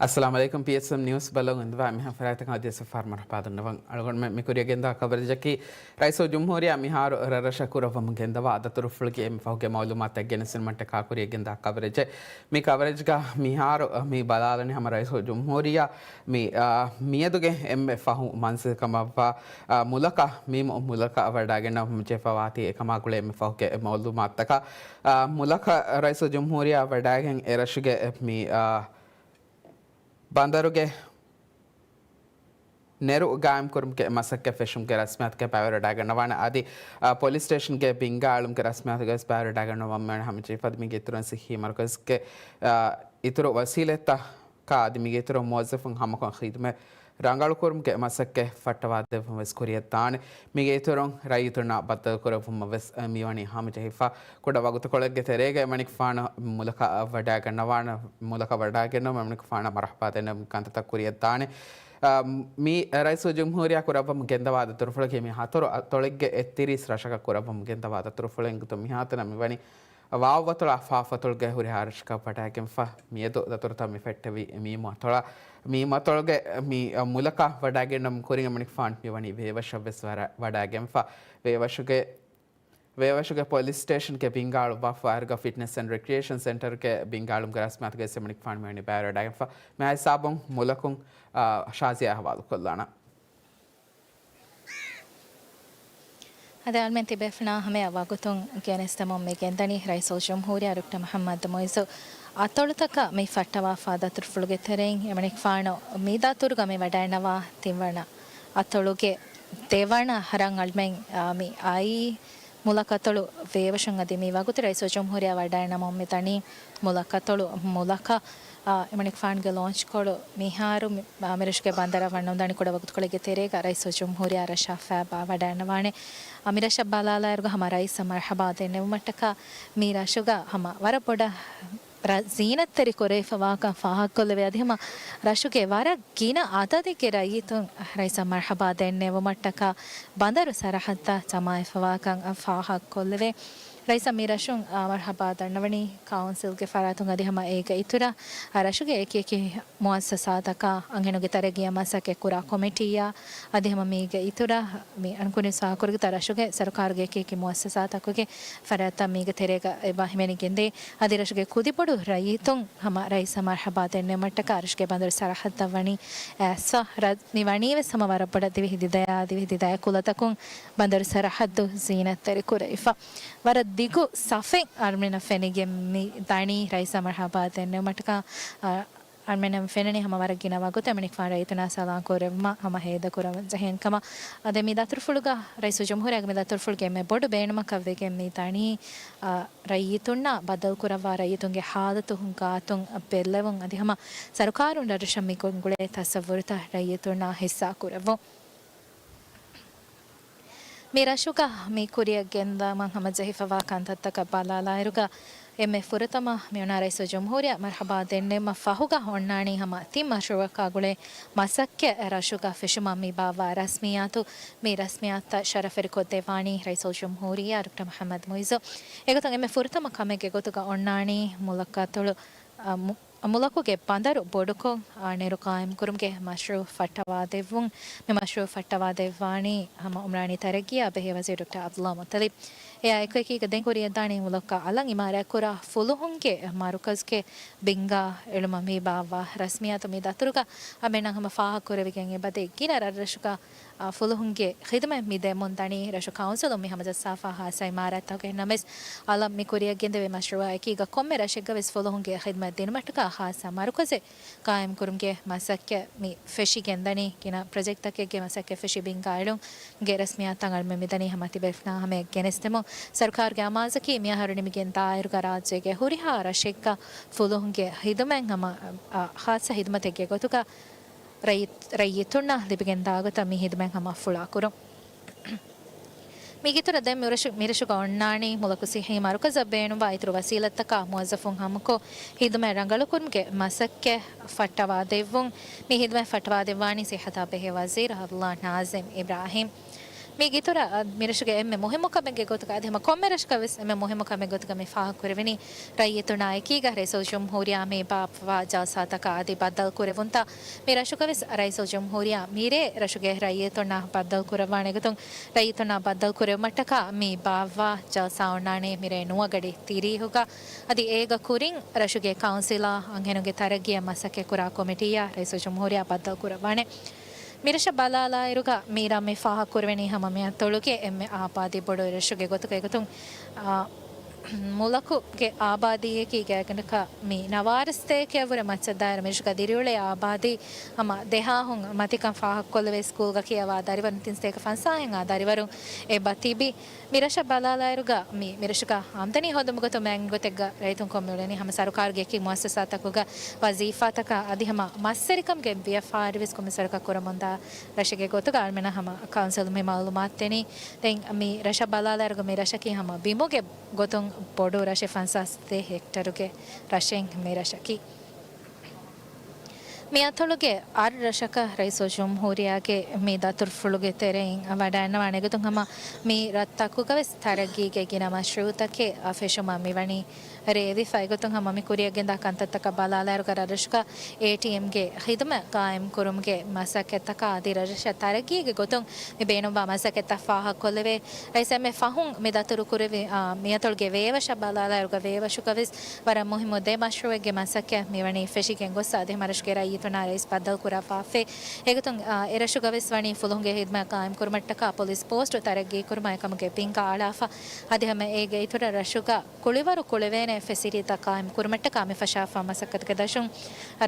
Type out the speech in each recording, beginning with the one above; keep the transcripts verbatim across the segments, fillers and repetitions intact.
އައްސަލާމު ޢަލައިކުމް. ޕީއެޗްއެމް ނިއުސް ބަލަން އިންދަވާ މިހާ ފަރާތަކަށް އަދިވެސް ފާރު މަރުޙަބާ ދަންނަވަން. އަޅުގަނޑުމެން މި ކުރިޔަށް ގެންދާ ކަވަރޭޖަކީ ރައީސުލްޖުމްހޫރިއްޔާ މިހާރު ރަށްރަށަށް ކުރައްވަމުން ގެންދަވާ ދަތުރުފުޅުގެ އެންމެ ފަހުގެ މައުލޫމާތެއް ގެނެސްދިނުމަށްޓަކާ ކުރިޔަށް ގެންދާ ކަވަރޭޖެއް. މި ކަވަރޭޖްގަ މިހާރު މި ބަލާލަނީ ހަމަ ރައީސުލްޖުމްހޫރިއްޔާ މި، އާ، މިއަދުގެ އެންމެ ފަހު މަންޒިލް ކަމަށްވާ، އާ، މުލަކަށް، މި މު-، މުލަކަށް ވަޑައިގަންނަވަމުން ޖެހިފަވާތީ އެކަމާ ގުޅޭ އެންމެ ފަހުގެ މައުލޫމާތުތަކަށް، އާ، މުލަކަށް ރައީސުލްޖުމްހޫރިއްޔާ ވަޑައިގެން އެރަށުގެ މި، އާ، ބަނދަރުގެ ނެރު ގާއިމްކުރުމުގެ މަސައްކަތް ފެށުމުގެ ރަސްމިއްޔާތުގައި ބައިވެރިވެވަޑައިގަންނަވާނެ. އަދި، އާ، ޕޮލިސް ސްޓޭޝަންގެ ބިންގާ އެޅުމުގެ ރަސްމިއްޔާތުގައިވެސް ބައިވެރިވެވަޑައިގަންނަވަމުން ހަމަޖެހިފަ އަދި މީގެ އިތުރުން ސިއްހީ މަރުކަޒުގެ، އާ، އިތުރު ވަސީލަތްތައް ކާ އަދި މީގެ އިތުރު މުވައްޒަފުން ހަމަކޮށް ޚިދުމަތް ރަނގަޅުކުރުމުގެ މަސައްކަތް ފައްޓަވާދެއްވުން ވެސް ކުރިޔަށްދާނެ. މީގެ އިތުރުން ރައްޔިތުންނާ ބައްދަލުކުރެއްވުމަށް ވެސް މިވަނީ ހަމަޖެހިފަ. ކުޑަ ވަގުތުކޮޅެއްގެ ތެރޭގަ އެމަނިކުފާނު މުލަކަށް ވަޑައިގަންނަވާނެ، މުލަކަށް ވަޑައިގެންނަވަން އެމަނިކުފާނަށް މަރުޙަބާ ދެންނެވުމުގެ ކަންތައްތައް ކުރިޔަށްދާނެ. އަ، މި ރައީސުލްޖުމްހޫރިއްޔާ ކުރައްވަމުން ގެންދަވާ ދަތުރުފުޅަކީ މި ހަތަރު އަތޮޅެއްގެ އެއްތިރީސް ރަށަކަށް ކުރައްވަމުން ގެންދަވާ ދަތުރުފުޅެއް. އެނގިތު މިހާތަނަށް މިވަނީ ވާވަތޮޅާ ފާފަތޮޅުގެ ހުރިހާ ރަށަކަށް ވަޑައިގެންފަ. މިއަދު ދަތުރުތައް މި ފެއްޓެވި މީމު އަތޮޅަށް، މީމު އަތޮޅުގެ މި މުލަކަށް ވަޑައިގެންނަމުން ކުރިން އެމަނިކުފާނު މިވަނީ ވޭވަށަށް ވެސް ވަރަ-، ވަޑައިގެންފަ. ވޭވަށުގެ، ވޭވަށުގެ ޕޮލިސް ސްޓޭޝަންގެ ބިންގާ އަޅުއްވާފަ އައިރުގަ ފިޓްނެސް އެންޑް ރެކްރިއޭޝަން ސެންޓަރުގެ ބިންގާ އަޅުމުގެ ރަސްމިއްޔާތުގައި އެމަނިކުފާނު މިވަނީ ބައިވެރިވަޑައިގެންފަ. މިހާ ހިސާބުން މުލަކުން، އާ، ޝާޒިޔާ ހަވާލުކޮށްލާނަން. އަދި އަޅުމެން ތިބޭފުޅުންނާ ހަމަޔަށް ވަގުތުން ގެނެސްދެމުން މި ގެންދަނީ ރައީސުލްޖުމްހޫރިއްޔާ ޑޮކްޓަރ މުޙައްމަދު މުޢިއްޒު އަތޮޅުތަކަށް މި ފައްޓަވާފާ ދަތުރުފުޅުގެ ތެރެއިން އެމަނިކުފާނު މި ދަތުރުގަ މި ވަޑައިނަވާ ތިންވަނަ އަތޮޅުގެ ދެވަނަ ރަށް އަޅުމެން، އާ، މި އައީ މުލަކަތޮޅު ވޭވަށުން. އަދި މި ވަގުތު ރައީސުލްޖުމްހޫރިއްޔާ ވަޑައިނަމުން މި ދަނީ މުލަކަތޮޅު މުލަކަށް، އާ، އެމަނިކުފާނުގެ ލޯންޗްކޮޅު މިހާރު މި، އާ، މިރަށުގެ ބަނދަރަށް ވަންނަންދަނީ ކުޑަ ވަގުތުކޮޅެއްގެ ތެރޭގަ ރައީސުލްޖުމްހޫރިއްޔާ ރަށާ ފައިބާ ވަޑައިނަވާނެ. އާ، މިރަށަށް ބަލާލާއިރުގަ ހަމަ ރައީސަށް މަރްޙަބާ ދެންނެވުމަށްޓަކާ މި ރަށުގަ ހަމަ ވަރަށް ބޮޑަށް ރަ-، ޒީނަތްތެރި ކުރެވިފަވާކަން ފާހަގަކޮށްލެވޭ. އަދި ހަމަ ރަށުގެ ވަރަށް ގިނަ އަދަދެއްގެ ރައްޔިތުން ރައީސަށް މަރްޙަބާ ދެންނެވުމަށްޓަކާ ބަނދަރު ސަރަހައްދަށް ޖަމާވެފަވާކަން ފާހަގަކޮށްލެވޭ. ރައީސަށް މި ރަށުން، އާ، މަރްޙަބާ ދަންނަވަނީ ކައުންސިލްގެ ފަރާތުން އަދި ހަމަ އޭގެ އިތުރަށް، އާ، ރަށުގެ އެކި އެކި މުއައްސަސާތަކާ، އަންހެނުންގެ ތަރައްގީއަށް މަސައްކަތް ކުރާ ކޮމިޓީއާ އަދި ހަމަ މީގެ އިތުރަށް މި އަންކުނި ސާކުރުގެ ރަށުގެ ސަރުކާރުގެ އެކި އެކި މުއައްސަސާތަކުގެ ފަރާތްތައް މީގެ ތެރޭގަ އެބަ ހިމެނިގެންދޭ. އަދި ރަށުގެ ކުދިބޮޑު ރައްޔިތުން ހަމަ ރައީސަށް މަރްޙަބާ ދެންނެވުމަށްޓަކާ ރަށުގެ ބަނދަރު ސަރަހައްދަށް ވަނީ އައިސްފަ. ރަ-، މި ވަނީވެސް ހަމަ ވަރަށް ބޮޑަށް ދިވެހި ދިދަޔާ، ދިވެހި ދިދަޔާ ކުލަތަކުން ބަނދަރު ސަރަހައްދު ޒީނަތްތެރި ކުރެވިފަ. ވަރަށް ދިގު ސަފެއް އަޅުމެންނަށް ފެނިގެން މި ދަނީ ރައީސަށް މަރްޙަބާ ދެންނެވުމަށްޓަކާ، އަ، އަޅުމެންނަށް ފެނޭ ހަމަ ވަރަށް ގިނަ ވަގުތެއް އެމަނިކުފާނު ރައްޔިތުންނާ ސަލާން ކުރެއްވުމަށް ހަމަ ހޭދަކުރަމުން ޖެހޭން ކަމަށް. އަދި މި ދަތުރުފުޅުގަ ރައީސުލްޖުމްހޫރިއްޔާގެ މި ދަތުރުފުޅުގެ އެންމެ ބޮޑު ބޭނުމަކަށް ވެގެން މި ދަނީ، އަ، ރައްޔިތުންނާ ބައްދަލުކުރައްވާ ރައްޔިތުންގެ ހާލަތު ގާތުން ބެއްލެވުން އަދި ހަމަ ސަރުކާރުން ރަށްރަށަށް މި ގޮތްގުޅޭ ތަސައްވުރުތައް ރައްޔިތުންނާ ހިއްސާ ކުރެއްވުން. މި ރަށުގަ މި ކުރިއަށް ގެންދަވަން ހަމަޖެހިފަވާ ކަންތައްތަކަށް ބަލާލާއިރުގަ، އެންމެ ފުރަތަމަ މިއޮންނާ ރައީސުލްޖުމްހޫރިއްޔާ މަރްޙަބާ ދެންނެވުމަށް ފަހުގަ އޮންނާނީ ހަމަ ތިން މަޝްރޫއަކާ ގުޅޭ މަސައްކަތް ރަށުގަ ފެށުމަށް މި ބާއްވާ ރަސްމިއްޔާތު. މި ރަސްމިއްޔާތުތައް ޝަރަފުވެރިކޮށްދެއްވާނީ ރައީސުލްޖުމްހޫރިއްޔާ ޑޮކްޓަރ މުޙައްމަދު މުޢިއްޒު. އެގޮތުން އެންމެ ފުރަތަމަ ކަމެއްގެ ގޮތުގަ އޮންނާނީ މުލަކަތޮޅު، އަ، މު-، މުލަކުގެ ބަނދަރު ބޮޑުކޮށް، އާ، ނެރު ޤާއިމްކުރުމުގެ މަޝްރޫއު ފައްޓަވާދެއްވުން. މި މަޝްރޫއު ފައްޓަވާދެއްވާނީ ހަމަ އުމްރާނީ ތަރައްގީއާ ބެހޭ ވަޒީރު ޑޮކްޓަރ ޢަބްދުﷲ މުއްޠަލިބް. އެއާ އެކުއެކީގަ ދެން ކުރިއަށްދާނީ މުލަކަށް އަލަށް އިމާރާތްކުރާ ފުލުހުންގެ މަރުކަޒުގެ ބިންގާ އެޅުމަށް މި ބާއްވާ ރަސްމިއްޔާތު. މި ދަތުރުގަ އަޅުމެންނަށް ހަމަ ފާހަގަކުރެވިގެން އެބަދޭ ގިނަ ރަށްރަށުގަ އާ، ފުލުހުންގެ ޚިދުމަތް މި ދެމުން ދަނީ. ރަށު ކައުންސިލުން މި ހަމަޖައްސާފާ ހާއްސަ އިމާރާތްތަކެއް ނަމަވެސް، އަލަށް މި ކުރިއަށް ގެންދެވޭ މަޝްރޫއާ އެކީގަ ކޮންމެ ރަށެއްގަވެސް ފުލުހުންގެ ޚިދުމަތް ދިނުމަށްޓަކާ ހާއްސަ މަރުކަޒެއް ޤާއިމްކުރުމުގެ މަސައްކަތް މި ފެށިގެންދަނީ. ގިނަ ޕްރޮޖެކްޓްތަކެއްގެ މަސައްކަތް ފެށި ބިންގާ އެޅުމުގެ ރަސްމިއްޔާތުތައް އަޅުމެން މިދަނީ ހަމަ ތިބޭފުޅުންނާ ހަމަޔަށް ގެނެސްދެމުން. ސަރުކާރުގެ އަމާޒަކީ މިއަހަރު ނިމިގެން ދާއިރުގަ ރާއްޖޭގެ ހުރިހާ ރަށެއްގަ ފުލުހުންގެ ޚިދުމަތް ހަމަ، އަ، ހާއްސަ ޚިދުމަތެއްގެ ގޮތުގަ ރައްޔިތް-، ރައްޔިތުންނަށް ލިބިގެންދާ ގޮތަށް މި ޚިދުމަތް ހަމަ ފުޅާކުރުން. މީގެއިތުރަށް ދެން މިރަށު-، މިރަށުގަ އޮންނާނީ މުލަކު ސިއްހީ މަރުކަޒަށް ބޭނުންވާ އިތުރު ވަސީލަތްތަކާ މުވައްޒަފުން ހަމަކޮށް، ޚިދުމަތް ރަނގަޅުކުރުމުގެ މަސައްކަތް ފައްޓަވާދެއްވުން. މި ޚިދުމަތް ފައްޓަވާދެއްވާނީ ސިއްހަތާ ބެހޭ ވަޒީރު ޢަބްދުﷲ ނާޒިމް އިބްރާހީމް. މީގެ އިތުރަށް، އަ، މިރަށުގެ އެންމެ މުހިއްމު ކަމެއްގެ ގޮތުގަ އަދި ހަމަ ކޮންމެ ރަށަކަށް ވެސް އެންމެ މުހިއްމު ކަމެއް ގޮތުގަ މި ފާހަގަކުރެވެނީ، ރައްޔިތުންނާ އެކީގަ ރައީސުލްޖުމްހޫރިއްޔާ މި ބާއްވާ ޖަލްސާތަކާ އަދި ބައްދަލު ކުރެވުންތައް. މި ރަށުގަ ވެސް ރައީސުލްޖުމްހޫރިއްޔާ މިރޭ ރަށުގެ ރައްޔިތުންނާ ބައްދަލު ކުރައްވާނެ ގޮތުން، ރައްޔިތުންނާ ބައްދަލު ކުރެވުމަށްޓަކާ މި ބާއްވާ ޖަލްސާ އޮންނާނީ މިރޭ ނުވަ ގަޑި ތިރީހުގަ. އަދި އޭގަ ކުރިން ރަށުގެ ކައުންސިލާ އަންހެނުންގެ ތަރައްގީއަށް މަސައްކަތްކުރާ ކޮމިޓީއާ ރައީސުލްޖުމްހޫރިއްޔާ ބައްދަލު ކުރައްވާނެ. މިރަށަށް ބަލާލާއިރުގަ މީރާ މި ފާހަގަކުރެވެނީ ހަމަ މިއަތޮޅުގެ އެންމެ އާބާދީ ބޮޑު ރަށުގެ ގޮތުގައި ގޮތުން، އާ، މުލަކުގެ އާބާދީއަކީ ގާތްގަނޑަކަށް މި ނަވާރަ ސަތޭކައަށްވުރެ މައްޗަށް ދާއިރު މިރަށުގަ ދިރިއުޅޭ އާބާދީ ހަމަ ދެހާހުން މަތިކަން ފާހަގަކޮށްލެވޭ ސްކޫލްގަ ކިޔަވާ ދަރިވަރުން ތިން ސަތޭކަ ފަންސާހެއް އާ ދަރިވަރުން އެބަ ތިބި. މިރަށަށް ބަލާލާއިރުގަ މި، މިރަށުގަ އާމްދަނީ ހޯދުމުގަތު މައިންގޮތެއްގަ ރައްޔިތުން ކޮށްމިއުޅެނީ ހަމަ ސަރުކާރުގެ އެކި މުއައްސަސާތަކުގަ ވަޒީފާތަކާ އަދި ހަމަ މަސްވެރިކަމުގެ ވިޔަފާރިވެސް ކޮންމެސްވަރަކަށް ކުރަމުންދާ ރަށެއްގެ ގޮތުގަ އަޅުމެންނަށް ހަމަ ކައުންސިލުން މި މައުލޫމާތު ދެނީ. ދެން މި ރަށަށް ބަލާލާއިރުގަ މި ރަށަކީ ހަމަ ބިމުގެ ގޮތުން ބޮޑު ރަށެއް، ފަންސާސް ދެ ހެކްޓަރުގެ ރަށެއް މި ރަށަކީ. މި އަތޮޅުގެ އަށް ރަށަކަށް ރައީސުލްޖުމްހޫރިއްޔާގެ މި ދަތުރުފުޅުގެ ތެރެއިން ވަޑައިގަންނަވާނެ ގޮތުން ހަމަ މި ރަށްތަކުގަވެސް ތަރައްގީގެ ގިނަ މަޝްރޫއުތަކެއް ފެށުމަށް މިވަނީ ރޭވިފަ. އެގޮތުން ހަމަ މި ކުރިއަށްގެންދާ ކަންތައްތަކަށް ބަލާލާއިރުގަ ރަށްރަށުގަ އޭޓީއެމްގެ ޚިދުމަތް ގާއިމްކުރުމުގެ މަސައްކަތްތަކާ އަދި ރަށްރަށަށް ތަރައްގީގެ ގޮތުން މި ބޭނުންވާ މަސައްކަތްތައް ފާހަގަކޮށްލެވޭ. ރައީސް އެންމެ ފަހުން މި ދަތުރުކުރެވި، އާ، މިއަތޮޅުގެ ވޭވަށަށް ބަލާލާއިރުގަ ވޭވަށުގަވެސް ވަރަށް މުހިއްމު ދެ މަޝްރޫއެއްގެ މަސައްކަތް މިވަނީ ފެށިގެން ގޮސް އަދި ހަމަ ރަށުގެ ރައްޔިތުންނާ ރައީސް ބައްދަލުކުރައްވާފައި. އެގޮތުން، އާ، އެރަށުގަވެސް ވަނީ ފުލުހުންގެ ހިދުމަތް ގާއިމްކުރުމަށްޓަކާ ޕޮލިސް ޕޯސްޓު ތަރައްގީކުރުމަށް އެކަމުގެ ބިންގާ އަޅާފަ. އަދި ހަމަ އޭގެ އިތުރަށް ރަށުގަ ކުޅިވަރު ކުޅެވޭނެ ފެސިލިޓީތައް ގާއިމްކުރުމަށްޓަކާ މި ފަށާފާ މަސައްކަތުގެ ދަށުން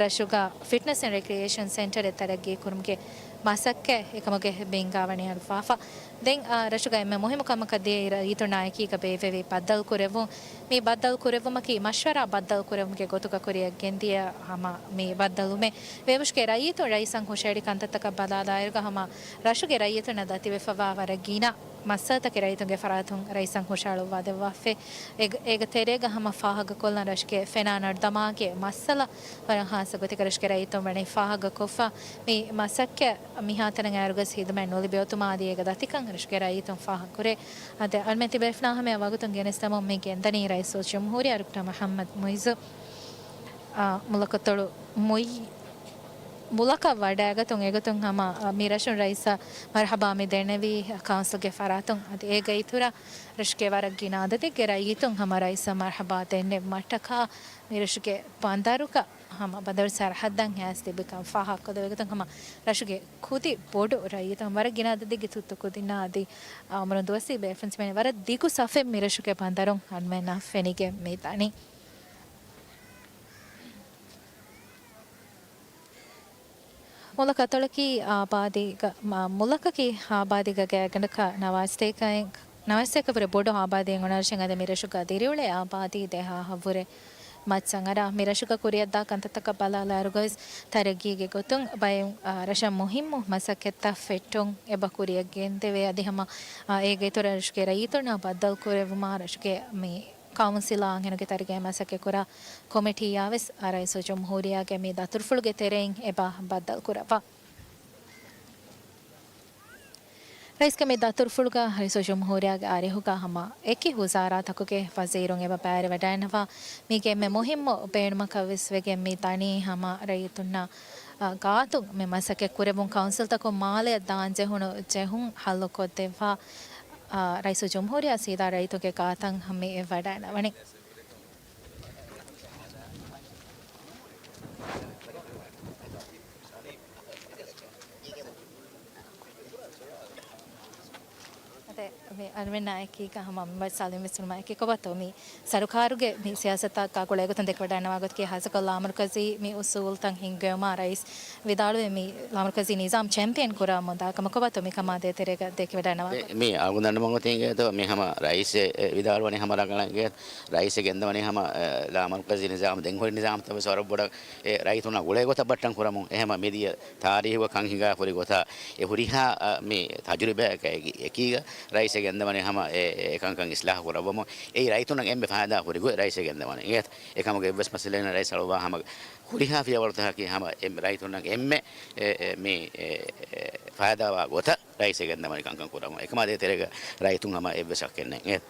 ރަށުގަ ފިޓްނަސް އެންޑް ރެކްރިއޭޝަން ސެންޓަރެއް ތަރައްގީކުރުމުގެ މަސައްކަތް އެކަމުގެ ބިންގާ ވަނީ އަޅުއްވާފަ. ދެން، އާ، ރަށުގަ އެންމެ މުހިއްމު ކަމަކަށް ދިޔައީ ރައްޔިތުންނާ އެކީގަ ބޭއްވެވި ބައްދަލުކުރެއްވުން. މި ބައްދަލުކުރެއްވުމަކީ މަޝްވަރާ ބައްދަލުކުރެއްވުމުގެ ގޮތުގަ ކުރިއަށް ގެންދިޔަ ހަމަ މި ބައްދަލުމެއް. ވޭވަށުގެ ރައްޔިތުން ރައީސަށް ހުށަހެޅި ކަންތައްތަކަށް ބަލާލާއިރުގަ ހަމަ ރަށުގެ ރައްޔިތުންނަށް ދަތިވެފަވާ ވަރަށް ގިނަ މައްސަލަތަކެއް ރައްޔިތުންގެ ފަރާތުން ރައީސަށް ހުށަހަޅުއްވާ ދެއްވާފައި. އޭގެ، އޭގެ ތެރޭގަ ހަމަ ފާހަގަކޮށްލަން ރަށުގެ ފެނާ ނަރުދަމާގެ މައްސަލަ ވަރަށް ހާއްސަ ގޮތެއްގަ ރަށުގެ ރައްޔިތުން ވަނީ ފާހަގަކޮށްފަ. މި މަސައްކަތް މިހާތަނަށް އައިރުގަސް ހިދުމަތް ނުލިބި އޮތުމާ އަދި އޭގެ ދަތިކަން ރަށުގެ ރައްޔިތުން ފާހަގަކުރޭ. އަދި އަޅުމެން ތިބޭފުޅާ ހަމަޔަށް ވަގުތުން ގެނެސްދެމުން މި ގެންދަނީ ރައީސުލްޖުމްހޫރިއްޔާ ޑޮކްޓަރ މުޙައްމަދު މުޢިއްޒު، އާ، މުލަކަތޮޅު މުއި-، މުލަކަށް ވަޑައިގަތުން. އެގޮތުން ހަމަ، އާ، މި ރަށުން ރައީސަށް މަރުޙަބާ މި ދެންނެވީ ކައުންސިލްގެ ފަރާތުން. އަދި އޭގެ އިތުރަށް ރަށުގެ ވަރަށް ގިނަ އަދަދެއްގެ ރައްޔިތުން ހަމަ ރައީސަށް މަރުޙަބާ ދެންނެވުމަށްޓަކާ މި ރަށުގެ ބަނދަރުގަ ހަމަ ބަނދަރު ސަރަހައްދަށް ހާސް ތިބިކަން ފާހަގަކޮށްލެވިގޮތުން ހަމަ ރަށުގެ ކުދި ބޮޑު ރައްޔިތުން ވަރަށް ގިނަ އަދަދެއްގެ ތުއްތު ކުދިންނާ އަދި އަމުރުން ދުވަސްވީ ބޭފުޅުން ތިބެނީ ވަރަށް ދިގު ސަފެއް މި ރަށުގެ ބަނދަރުން އަންމެންނަށް ފެނިގެން މި ދަނީ. މުލަކަތޮޅަކީ އާބާދީގަ-، މަ-، މުލަކަކީ އާބާދީގަ ގާތްގަނޑަކަށް ނަވާރަ ސަތޭކައެއް، ނަވާރަ ސަތޭކަ ވުރެ ބޮޑު އާބާދީއެއް އޮންނަ ރަށެއް. އަދި މި ރަށުގަ ދިރިއުޅޭ އާބާދީ ދެހާހަށްވުރެ މައްޗަށް އަރާ. މި ރަށުގަ ކުރިއަށްދާ ކަންތައްތަކަށް ބަލާލާއިރުގަވެސް ތަރައްގީގެ ގޮތުން ބައެއް، އާ، ރަށަށް މުހިއްމު މަސައްކަތްތައް ފެއްޓުން އެބަ ކުރިއަށް ގެންދެވޭ. އަދި ހަމަ، އާ، އޭގެ އިތުރަށް ރަށުގެ ރައްޔިތުންނާ ބައްދަލު ކުރެއްވުމާ ރަށުގެ މި ކައުންސިލާ އަންހެނުންގެ ތަރައްގީއަށް މަސައްކަތްކުރާ ކޮމިޓީއާވެސް ރައީސުލްޖުމްހޫރިއްޔާގެ މި ދަތުރުފުޅުގެ ތެރެއިން އެބަ ބައްދަލުކުރައްވާ. ރައީސްގެ މި ދަތުރުފުޅުގަ ރައީސުލްޖުމްހޫރިއްޔާގެ އަރިހުގަ ހަމަ އެކި ވުޒާރާތަކުގެ ވަޒީރުން އެބަ ބައިވެރިވަޑައިގަންނަވާ. މީގެ އެންމެ މުހިއްމު ބޭނުމަކަށްވެސް ވެގެން މި ދަނީ ހަމަ ރައްޔިތުންނަށް، އަ، ގާތުން މި މަސައްކަތް ކުރެވުން ކައުންސިލްތަކުން މާލެއަށް ދާން ޖެހުނު ޖެހުން ހައްލުކޮށްދެއްވާ. އާ، ރައީސުލްޖުމްހޫރިއްޔާ ސީދާ ރައްޔިތުންގެ ގާތަށް މި ވަޑައިނަވަނީ. އަދެ، މި އަންމެންނާ އެކީގަ ހަމަ މެމްބަރު ސާލިމް ވެސް ވަނުމާ އެކީ ކޮބާތޯ މި ސަރުކާރުގެ މި ސިޔާސަތާ ގުޅޭގޮތުން ދެކެވަޑައިނަވާ ގޮތަކީ ހާއްސަކޮށް ލާމަރުކަޒީ މި އުސޫލުތައް ހިންގެވުމާ ރައީސް ވިދާޅުވެ މި ލާމަރުކަޒީ ނިޒާމް ޗެމްޕިއަން ކުރަމުންދާ ކަމަށް ކޮބާތޯ މި ކަމާ ދޭތެރޭގަ ދެކެވަޑައިނަވާ ގޮތް؟ މި އަޅުގަނޑު ދަންނަވަން ގޮތީގަ މި ހަމަ ރައީސް ވިދާޅުވަނީ ހަމަ ރަނގަޅަށް ރައީސް ގެންދަވަނީ ހަމަ، އެ، ލާމަރުކަޒީ ނިޒާމް ދެން ހުރި ނިޒާމްތައް ވެސް ވަރަށް ބޮޑަށް އެ ރައްޔިތުންނާ ގުޅޭ ގޮތަށް ބައްޓަން ކުރަމުން. އެހެން މިދިޔަ ތާރީހުގަ ކަން ހިނގާފަ ހުރި ގޮތާ އެ ހުރިހާ، އަ، މި ތަޖުރިބާއަކާ އެކީގަ ރައީސް ގެންދަވަނީ ހަމަ އެ، އެ ކަންކަން އިސްލާހު ކުރައްވަމުން. އެއީ ރައްޔިތުންނަށް އެންމެ ފައިދާ ހުރި ގޮތް ރައީސް ގެންދަވަނީ. އިނގޭތަ؟ އެކަމުގެ އެއްވެސް މައްސަލައެއް ނެތް. ރައީސް އަޅުވާ ހަމަ ހުރިހާ ފިޔަވަޅުތަކަކީ ހަމަ އެ ރައްޔިތުންނަށް އެންމެ އެ، އެ، މި، އެ، އެ، ފައިދާވާ ގޮތަށް ރައީސް ގެންދަވަނީ ކަންކަން ކުރަމުން. އެކަމާ ދޭތެރޭގަ ރައްޔިތުން ހަމަ އެއްވެސް ހައްގެއް ނެތް. އިނގޭތަ؟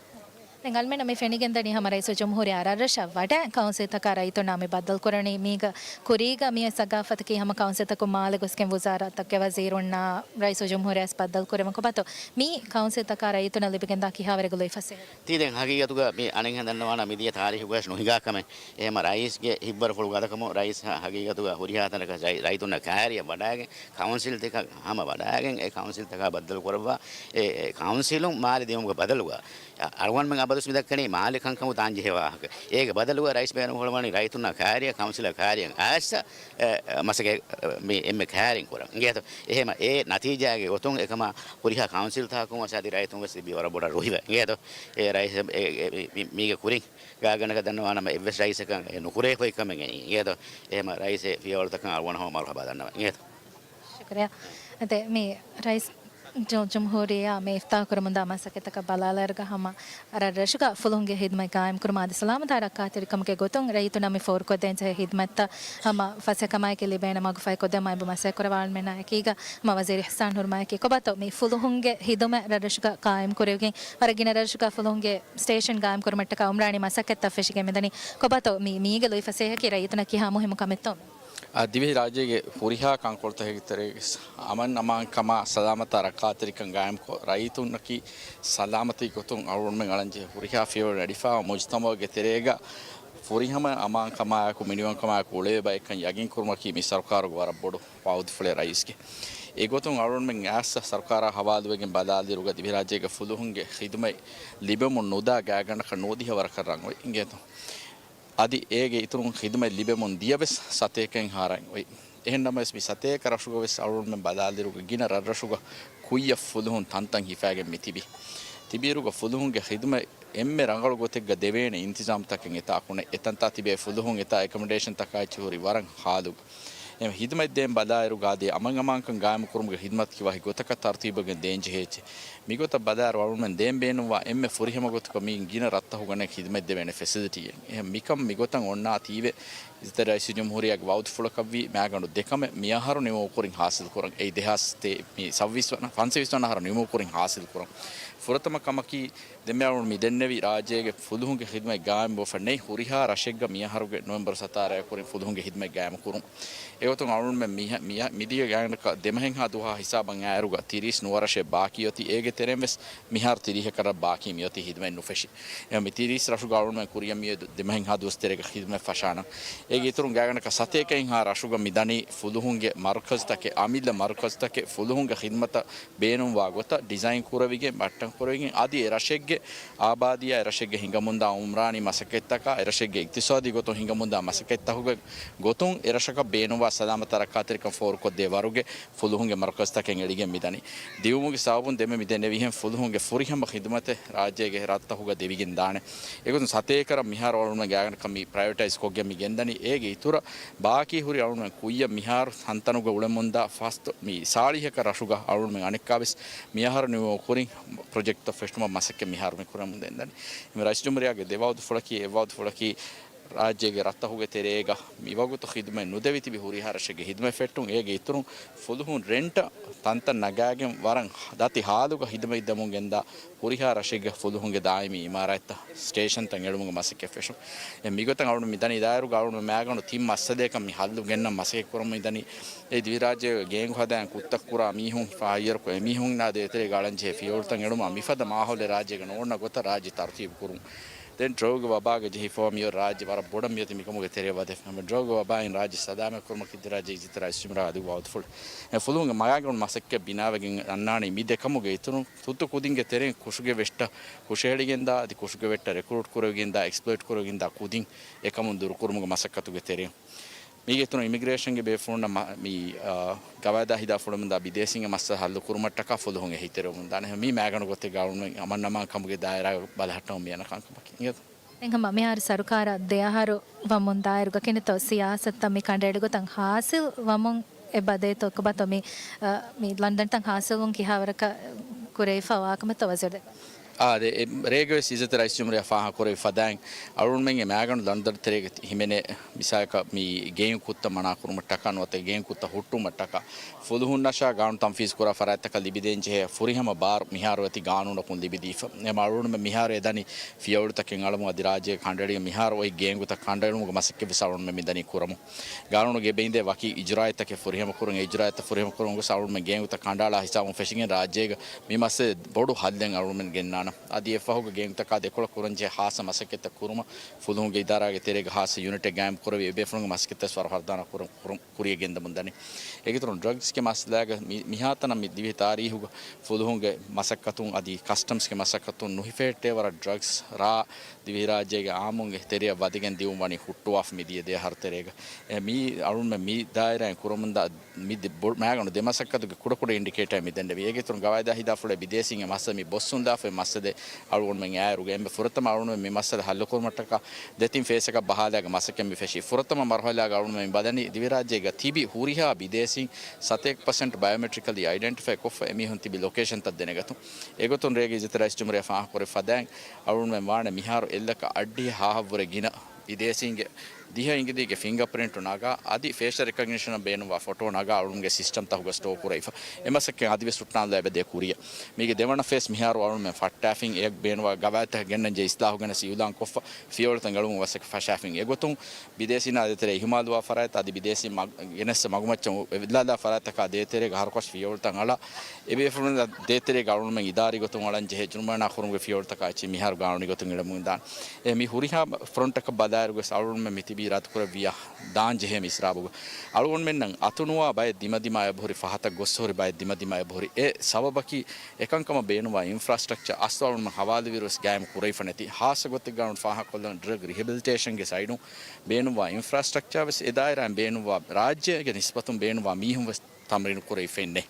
ދެން އަޅުމެންނަށް މި ފެނިގެންދަނީ ހަމަ ރައީސުލްޖުމްހޫރިއްޔާ ރަށްރަށަށް ވަޑައި ކައުންސިލްތަކާ ރައްޔިތުންނާ މި ބައްދަލުކުރަނީ. މީގަ ކުރީގަ މި ސަގާފަތަކީ ހަމަ ކައުންސިލްތަކުން މާލެ ގޮސްގެން ވުޒާރާތްތަކުގެ ވަޒީރުންނާ ރައީސުލްޖުމްހޫރިއްޔާ ވެސް ބައްދަލުކުރެވެން. ކޮބާތޯ މި ކައުންސިލްތަކާ ރައްޔިތުންނަށް ލިބިގެންދާ ކިހާވަރެއްގެ ލުއިފަސޭހަ؟ ތީ ދެން ހަގީގަތުގަ މި އަނެއްހެން ދަންނަވާނަ މިދިޔަ ތާރީހުގައި ނުހިނގާ ކަމެއް. އެހެމަ ރައީސްގެ ހިތްވަރުފުޅު ގަދަކަމުން ރައީސް ހަ-، ހަގީގަތުގަ ހުރިހާ ތަނަކަށް ރައި-، ރައްޔިތުންނަށް ކައިރިއަށް ވަޑައިގެން ކައުންސިލްތަކަށް ހަމަ ވަޑައިގެން އެ ކައުންސިލްތަކާ ބައްދަލު ކުރައްވާ އެ، އެ ކައުންސިލުން މާލެ ދިއުމުގެ ބަދަލުގަ އަ-، އަޅުގަނޑުމެން އަބަދުސް މިދައްކަނީ މާލެ ކަންކަމުގަ ދާންޖެހޭ ވާހަކަ. އޭގެ ބަދަލުގަ ރައީސް ބޭނުންފުޅުވަނީ ރައްޔިތުންނާ ކައިރިއަށް ކައުންސިލަށް ކައިރިއަށް އައިސް އެ، އެ، މަސައްކަތް މި އެންމެ ކައިރިން ކުރަން. އިނގޭތޯ؟ އެހެމަ އެ ނަތީޖާގެ ގޮތުން އެކަމާ ހުރިހާ ކައުންސިލްތަކަކުން ވެސް އަދި ރައްޔިތުން ވެސް ލިބި ވަރަށް ބޮޑަށް ރުހިވޭ. އިނގޭތޯ؟ އެ ރައީސް އެ، އެ، މި-، މީގެ ކުރިން ގާތްގަނޑަކަށް ދަންނަވާނަމަ އެއްވެސް ރައީސަކަށް އެ ނުކުރެވިފައި ކަމެއް އެނގޭ. އިނގޭތޯ؟ އެހެމަ ރައީސް އެ ފިޔަވަޅުތަކަށް އަޅުގަނޑު ހަމަ މަރުހަބާ ދަންނަވަން. އިނގޭތޯ؟ ޝުކުރިއްޔާ. އަދި މި ރައީސް ޖު-، ޖުމްހޫރިއްޔާ މި އިފްތާހު ކުރަމުންދާ މަސައްކަތްތަކަށް ބަލާލާއިރުގަ ހަމަ ރަށްރަށުގަ ފުލުހުންގެ ހިދުމަތް ގާއިމްކުރުމަށް އަދި ސަލާމަތާ ރައްކާތެރިކަމުގެ ގޮތުން ރައްޔިތުންނަށް މި ފޯރުކޮށްދޭންޖެހޭ ހިދުމަތްތައް ހަމަ ފަސޭހަކަމާއެކީ ލިބޭނެ މަގުފަހި ކޮށްދޭން އެބަ މަސައްކަތްކުރައްވާ އަޅުމެންނާ އެކީގަ ހަމަ ވަޒީރު އިޙްސާން ހުރުމާއެކީ. ކޮބާތޯ މި ފުލުހުންގެ ހިދުމަތް ރަށްރަށުގަ ގާއިމް ކުރެވިގެން ވަރަށް ގިނަ ރަށްރަށުގަ ފުލުހުންގެ ސްޓޭޝަން ގާއިމް ކުރުމަށްޓަކާ އުމްރާނީ މަސައްކަތްތައް ފެށިގެން މިދަނީ. ކޮބާތޯ މި-، މީގެ ލުއިފަސޭހައަކީ ރައްޔިތުންނަށް ކިހާ މުހިއްމު ކަމެއްތޯ؟ އާ، ދިވެހި ރާއްޖޭގެ ހުރިހާ ކަންކޮޅުތަކެއްގެ ތެރޭގަ އަމަން އަމާންކަމާ ސަލާމަތާ ރައްކާތެރިކަން ގާއިމްކޮށް، ރައްޔިތުންނަކީ ސަލާމަތީ ގޮތުން އަޅުގަނޑުމެން އަޅަންޖެހޭ ހުރިހާ ފިޔަވަޅު ނެގިފައިވާ މުޖުތަމަޢުގެ ތެރޭގަ ފުރިހަމަ އަމާންކަމާއެކު މިނިވަންކަމާއެކު އުޅޭ ބައެއްކަން ޔަގީންކުރުމަކީ މި ސަރުކާރުގެ ވަރަށް ބޮޑު ވައުދުފުޅެއް ރައީސްގެ. އެގޮތުން އަޅުގަނޑުމެން އައިސް ސަރުކާރާ ހަވާލުވެގެން ބަލާލިއިރުގަ ދިވެހިރާއްޖޭގެ ފުލުހުންގެ ޚިދުމަތް ލިބެމުން ނުދާ ގާތްގަނޑަކަށް ނުވަދިހަ ވަރަކަށް ރަނގަޅު އިނގޭތޯ. އަދި އޭގެ އިތުރުން ޚިދުމަތް ލިބެމުން ދިޔަ ވެސް ސަތޭކައިންހާ ރަށް އޮތް. އެހެން ނަމަވެސް، މި ސަތޭކަ ރަށުގަ ވެސް އަޅުގަނޑުމެން ބަލާލިއިރުގަ ގިނަ ރަށްރަށުގަ ކުއްޔަށް ފުލުހުން ތަންތަން ހިފައިގެން މި ތިބި. ތިބިއިރުގަ ފުލުހުންގެ ޚިދުމަތް އެންމެ ރަނގަޅު ގޮތެއްގަ ދެވޭނެ އިންތިޒާމްތަކެއް އެތާ ކުނެ. އެތަންތާ ތިބޭ ފުލުހުން އެތާ އެކަމޮޑޭޝަންތަކާ އެއްޗެއް ހުރި ވަރަށް ހާލުގަ. އެ ހިދުމަތް ދޭން ބަލާއިރުގަ އަދި އަމަން އަމާންކަން ގާއިމުކުރުމުގެ ހިދުމަތަކީ ވަކި ގޮތަކަށް ތަރުތީބުވެގެން ދޭންޖެހޭ އެއްޗެއް. މިގޮތަށް ބަލާއިރު އަޅުގަނޑުމެން ދޭން ބޭނުންވާ އެންމެ ފުރިހަމަ ގޮތަކަށް މި ގިނަ ރަށްތަކުގަ ނެތް ހިދުމަތް ދެވޭނެ ފެސިލިޓީއެއް. އެހެން މިކަން މިގޮތަށް އޮންނާތީވެ އިއްޒަތްތެރި ރައީސުލްޖުމްހޫރިއްޔާގެ ވައުދުފުޅަކަށްވީ މައިގަނޑު ދެކަމެއް މިއަހަރު ނިމުމުގެ ކުރިން ހާސިލްކުރަން. އެއީ ދެހާސް ތޭ-، މި ސައްވީސް ވަނަ، ފަންސަވީސް ވަނަ އަހަރު ނިމުމުގެ ކުރިން ހާސިލްކުރަން. ފުރަތަމަ ކަމަކީ، ދެންމެ އަޅުގަނޑު މި ދެންނެވި ރާއްޖޭގެ ފުލުހުންގެ ޚިދުމަތް ގާއިމްވެފަ ނެތް ހުރިހާ ރަށެއްގަ މިއަހަރުގެ ނޮވެމްބަރު ސަތާރައާ ކުރިން ފުލުހުންގެ ޚިދުމަތް ގާއިމުކުރުން. އެގޮތުން އަޅުގަނޑުމެން މިހަ-، މިހަ-، މިދިޔަ ގާތްގަނޑަކަށް ދެމަހެއްހާ ދުވަހާ ހިސާބަށް އައިއިރުގަ ތިރީސް ނުވަ ރަށެއް ބާކީއޮތީ. އޭގެ ތެރެއިން ވެސް މިހާރު ތިރީހަކަށް ރަށް ބާކީ މިއޮތީ ޚިދުމަތް ނުފެށި. އެ މި ތިރީސް ރަށުގަ އަޅުގަނޑުމެން ކުރިއަށް މިއަދު ދެމަހެއްހާ ދުވަސް ތެރޭގަ ޚިދުމަތް ފަށާނަން. އޭގެ އިތުރުން ގާތްގަނޑަކަށް ސަތޭކައިންހާ ރަށުގަ މިދަނީ ފުލުހުންގެ މަރުކަޒުތަކެއް، އަމިއްލަ މަރުކަޒުތަކެއް ފުލުހުންގެ ޚިދުމަތަށް ބޭނުންވާ ގޮތަށް ޑިޒައިން ކުރެވިގެން، ބައްޓަން ކުރެވިގެން، އަދި އެ ރަށެއްގެ އާބާދީއާ އެ ރަށެއްގެ ހިނގަމުންދާ އުމްރާނީ މަސައްކަތްތަކާ، އެ ރަށެއްގެ އިޤްތިޞާދީ ގޮތުން ހިނގަމުންދާ މަސައްކަތްތަކުގެ ގޮތުން އެ ރަށަކަށް ބޭނުންވާ ސަލާމަތާ ރައްކާތެރިކަން ފޯރުކޮށްދޭ ވަރުގެ ފުލުހުންގެ މަރުކަޒުތަކެއް އެޅިގެން މިދަނީ. ދިއުމުގެ ސަބަބުން ދެންމެ މިދެންނެވިހެން ފުލުހުންގެ ފުރިހަމަ ޚިދުމަތެއް ރާއްޖޭގެ ރަށްތަކުގަ ދެވިގެން ދާނެ. އެގޮތުން ސަތޭކަރަށް މިހާރު އަޅުގަނޑުމެން ގާތްގަނޑަކަށް މި ޕްރައިވެޓައިޒް ކޮށްގެން މި ގެންދަނީ. އޭގެ އިތުރަށް ބާކީ ހުރި އަޅުގަނޑުމެން ކުއްޔަށް މިހާރު ތަންތަނުގަ އުޅެމުންދާ ފަސް މި ސާޅީހަކަށް ރަށުގަ އަޅުގަނޑުމެން އަނެއްކާވެސް މިއަހަރު ނިމުމުގެ ކުރިން ޕްރޮޖެކްޓްތައް ފެށުމަށް މަސައްކަތް މިހާރު މި ކުރަމުން ދެން ދަނީ. މި ރައީސް ޖުމްހޫރިއްޔާގެ ދެ ވައުދުފުޅަކީ، އެއް ވައުދުފުޅަކީ ރާއްޖޭގެ ރަށްތަކުގެ ތެރޭގަ މިވަގުތު ޚިދުމަތް ނުދެވި ތިބި ހުރިހާ ރަށެއްގެ ޚިދުމަތް ފެއްޓުން. އޭގެ އިތުރުން ފުލުހުން ރެންޓަށް ތަންތަން ނަގާގެން ވަރަށް ދަތި ހާލުގަ ޚިދުމަތް ދެމުން ގެންދާ ހުރިހާ ރަށެއްގެ ފުލުހުންގެ ދާއިމީ އިމާރާތްތައް، ސްޓޭޝަންތައް އެޅުމުގެ މަސައްކަތް ފެށުން. އެ މިގޮތަށް އަޅުގަނޑު މިދަނީ ދާއިރުގަ އަޅުގަނޑު މައިގަނޑު ތިން މައްސަލަޔަކަށް މި ހައްލު ގެންނަން މަސައްކަތް ކުރަމުން މިދަނީ. އެ ދިވެހިރާއްޖޭގަ ގޭންގު ހަދާން ކުށްތައް ކުރާ މީހުން ފަހައްޔަރު ކޮށް އެމީހުންނާ ދޭތެރޭގަ އަޅަންޖެހޭ ފިޔަވަޅުތައް އެޅުމަށް މިފަދަ މާހައުލެއް ރާއްޖޭގަ ނޯންނަ ގޮތަށް ރާއްޖެ ތަރުތީބު ކުރުން. ދެން ޑްރަގުގެ ވަބާގަ ޖެހިފަވާ މިއޮތް ރާއްޖެ ވަރަށް ބޮޑަށް މިއޮތީ މިކަމުގެ ތެރެއަށް ވަދެ. ހަމަ ޑްރަގުގެ ވަބާއިން ރާއްޖެ ސަލާމަތް ކުރުމަކީ ދިވެހިރާއްޖޭގެ އިއްޒަތްތެރި ރައީސް ޖުމްހޫރިއްޔާ އަދި ވައުދުފުޅު. އެ ފުލުހުންގެ މައިގަނޑު މަސައްކަތް ބިނާވެގެން އަންނާނީ މި ދެ ކަމުގެ އިތުރުން ތުއްތު ކުދިންގެ ތެރެއިން ކުށުގެ ވެށްޓަށް ކުށެހެޅިގެންދާ އަދި ކުށުގެ ވެށްޓަށް ރެކްރޫޓް ކުރެވިގެންދާ އެކްސްޕްލޮއިޓް ކުރެވިގެންދާ ކުދިން އެކަމުން ދުރުކުރުމުގެ މަސައްކަތުގެ ތެރެއިން. މީގެ އިތުރުން އިމިގްރޭޝަންގެ ބޭފުޅުންނަށް މަ-، މި، އާ، ގަވާއިދާ ހިދާ ފުޅެމުންދާ ބިދޭސީންގެ މައްސަލަ ހައްލު ކުރުމަށްޓަކާ ފުލުހުން އެހީތެރިވަމުން ދާނެ. މީ މައިގަނޑު ގޮތެއްގަ އަޅުގަނޑުމެން އަމަން އަމާންކަމުގެ ދާއިރާގަ ބަލަހައްޓަމުން މިއަންނަ ކަންކަމަކީ. އިނގޭތަ؟ ދެން ހަމަ މިހާރު ސަރުކާރަށް ދެ އަހަރު ވަމުން ދާއިރުގަ ކިހިނެއްތޯ ސިޔާސަތުތައް މި ކަނޑައެޅި ގޮތަށް ހާސިލް ވަމުން އެބަ ދޭތޯ؟ ކޮބާތޯ މި، އަ، މި ލަންޑަންތައް ހާސިލްވުން ކިހާވަރަކަށް ކުރެވިފަ ވާކަމަށް ވަޒީރު ދެއްވި. އާ، ދެ-، އެ، ރޭގަވެސް އިއްޒަތްތެރި ރައީސްޖުމްހޫރިއްޔާ ފާހަގަކުރެއްވި ފަދައިން، އަޅުގަނޑުމެންގެ މައިގަނޑު ލަނޑުދަނޑުތެރޭގަ ހިމެނޭ މިސާލަކަށް މި ގެއިން ކުއްތައް މަނާކުރުމަށްޓަކާ ނުވަތަ ގެއިން ކުއްތައް ހުއްޓުމަށްޓަކާ ފުލުހުންނަށާ ގާނޫނު ތަންފީޒުކުރާ ފަރާތްތަކަށް ލިބިދޭންޖެހޭ ފުރިހަމަ ބާރު މިހާރު އެތި ގާނޫނަކުން ލިބިދީފަ. އެ އަޅުގަނޑުމެން މިހާރު އެދަނީ ފިޔަވަޅުތަކެއް އަޅަމުން އަދި ރާއްޖޭގެ ކަނޑައެޅީމަ މިހާރު އޮތް ގެއިން ކުއްތައް ކަނޑައެޅުމުގެ މަސައްކަތްވެސް އަޅުގަނޑުމެން މިދަނީ ކުރަމުން. ގާނޫނުގެ އެބައިންދޭ ވަކި އިޖުރާއަތްތަކެއް ފުރިހަމަކުރަން، އެ އިޖުރާއަތްތައް ފުރިހަމަކުރުމުގެ އަޅުގަނޑުމެން ގެއިން ކުއްތައް ކަނޑައަޅާ ހިސާބުން ފެށިގެން ރާއްޖޭގަ މި މައްސަލަ ބޮޑު ހައްލެއް އަޅުގަނޑުމެން ގެންނާނަން. އަދި އެއްފަހުގަ ގެއިންތަކާ ދެކޮޅަށް ކުރަންޖެހޭ ހާއްސަ މަސައްކަތްތައް ކުރުމަށް ފުލުހުންގެ އިދާރާގެ ތެރޭގަ ހާއްސަ ޔުނިޓެއް ގާއިމް ކުރެވި އެބޭފުޅުންގެ މަސައްކަތްތައް ވަރަށް ހަރުދާނަ ކުރަން، ކުރަން، ކުރިޔަށް ގެންދަމުން ދަނީ. އޭގެތުރުން ޑްރަގްސްގެ މައްސަލާގަ މި-، މިހާތަނަށް މި ދިވެހި ތާރީހުގަ ފުލުހުންގެ މަސައްކަތުން އަދި ކަސްޓަމްސްގެ މަސައްކަތުން ނުހިފެހެއްޓޭ ވަރަށް ޑްރަގްސް ރާ ދިވެހިރާއްޖޭގެ އާއްމުންގެ ތެރެއަށް ވަދެގެން ދިއުން ވަނީ ހުއްޓުވާފަ މިދިޔަ ދެ އަހަރު ތެރޭގަ. އެ، މީ އަޅުންމެ މި ދާއިރާއިން ކުރަމުންދާ މި ދެ-، ބޮ-، މައިގަނޑު ދެ މަސައްކަތުގެ ކުޑަކުޑަ އިންޑިކޭޓާ މި ދެންނެވީ. އޭގެތުރުން ގަވާއިދާ ހިދާފުޅޭ ބިދޭސީންގެ މައްސަލަ މި ބޮއްސުން ދާފައި މައްސަލަ އަޅުގަނޑުމެން އާއިރުގަ އެންމެ ފުރަތަމަ އަޅުގަނޑުމެން މި މައްސަލަ ހައްލުކުރުމަށްޓަކާ ދެތިން ފޭސްއަކަށް ބަހާލާގެ މަސައްކަތް މި ފެށީ. ފުރަތަމަ މަރުހަލާގަ އަޅުގަނޑުމެން މި ބަލަނީ ދިވެހިރާއްޖޭގަ ތިބި ހުރިހާ ބިދޭސީން ސަތޭކަ ޕަސެންޓް ބަޔޮމެޓްރިކަލީ އައިޑެންޓިފައި ކޮށްފަ އެމީހުން ތިބި ލޮކޭޝަންތައް ދެނެގަތުން. އެގޮތުން ރޭގަ އިއްޒަތްތެރި ރައީސް ޖުމްހޫރިއްޔާ ފާހަގަކުރެއްވި ފަދައިން އަޅުގަނޑުމެން ވާނެ މިހާރު އެއްލައްކަ އަށްޑިހަ ހާހަށްވުރެ ގިނަ ބިދޭސީންގެ ދިހަ އިނގިލީގެ ފިންގަޕްރިންޓު ނަގާ، އަދި ފޭޝަލް ރެކޮގްނިޝަނަށް ބޭނުންވާ ފޮޓޯ ނަގާ އަޅުގަނޑުގެ ސިސްޓަމްތަކުގަ ސްޓޯ ކުރެވިފަ. އެ މަސައްކަތް އަދިވެސް ހުއްޓާން ލައިބަ ދޭ ކުރިޔަށް. މީގެ ދެވަނަ ފޭސް މިހާރު އަޅުގަނޑުމެން ފައްޓާފިން، އެ ބޭނުންވާ ގަވާއިދުތަކަށް ގެންނަންޖެހޭ އިސްލާހު ގެނެސް އިއުލާން ކޮށްފަ، ފިޔަވަޅުތައް އެޅުމުގެ މަސައްކަތް ފަށާފިން. އެގޮތުން ބިދޭސީންނާ ދޭތެރޭ އިހުމާލުވާ ފަރާތްތައް އަދި ބިދޭސީން މަ-، ގެނެއްސަ މަގުމައްޗަށް އެ ވެއްލާލާ ފަރާތްތަކާ ދޭތެރޭގަ ހަރުކަށި ފިޔަވަޅުތައް އަޅާ، އެބޭފުޅުންނާ ދޭތެރޭގަ އަޅުގަނޑުމެން އިދާރީ ގޮތުން އަޅަން ޖެހޭ ޖުރުމާނާ ކުރުމުގެ ފިޔަވަޅުތަކާ އެއްޗެއް މިހާރު ގާނޫނީ ގޮތުން އެޅަމުން ދާން. އެ މި ހުރިހާ ފްރޮންޓަކަށް ބަލާއިރުގަސް އަޅުގަނޑުމެން މި ތިބީ ރަދުކުރެއްވިޔާ ދާން ޖެހޭ މި އިސްރާބުގަ. އަޅުގަނޑުމެންނަށް އަތުނުވާ ބައެއް ދިމަދިމާ އެބަހުރި، ފަހަތަށް ގޮއްސަ ހުރި ބައެއް ދިމަދިމާ އެބަހުރި. އެ ސަބަބަކީ އެކަންކަމަށް ބޭނުންވާ އިންފްރާސްޓްރަކްޗަރ އަސްލު އަޅުގަނޑުމެން ހަވާލުވިއިރުވެސް ގާއިމް ކުރެވިފަ ނެތި. ހާއްސަ ގޮތެއްގަ އަޅުގަނޑު ފާހަގަކޮށްލަން ޑްރަގް ރިހެބިލިޓޭޝަންގެ ސައިޑުން ބޭނުންވާ އިންފްރާސްޓްރަކްޗާވެސް އެ ދާއިރާއިން ބޭނުންވާ ރާއްޖޭގެ ނިސްބަތުން ބޭނުންވާ މީހުންވެސް ތަމްރީނު ކުރެވިފައެއްނެއް.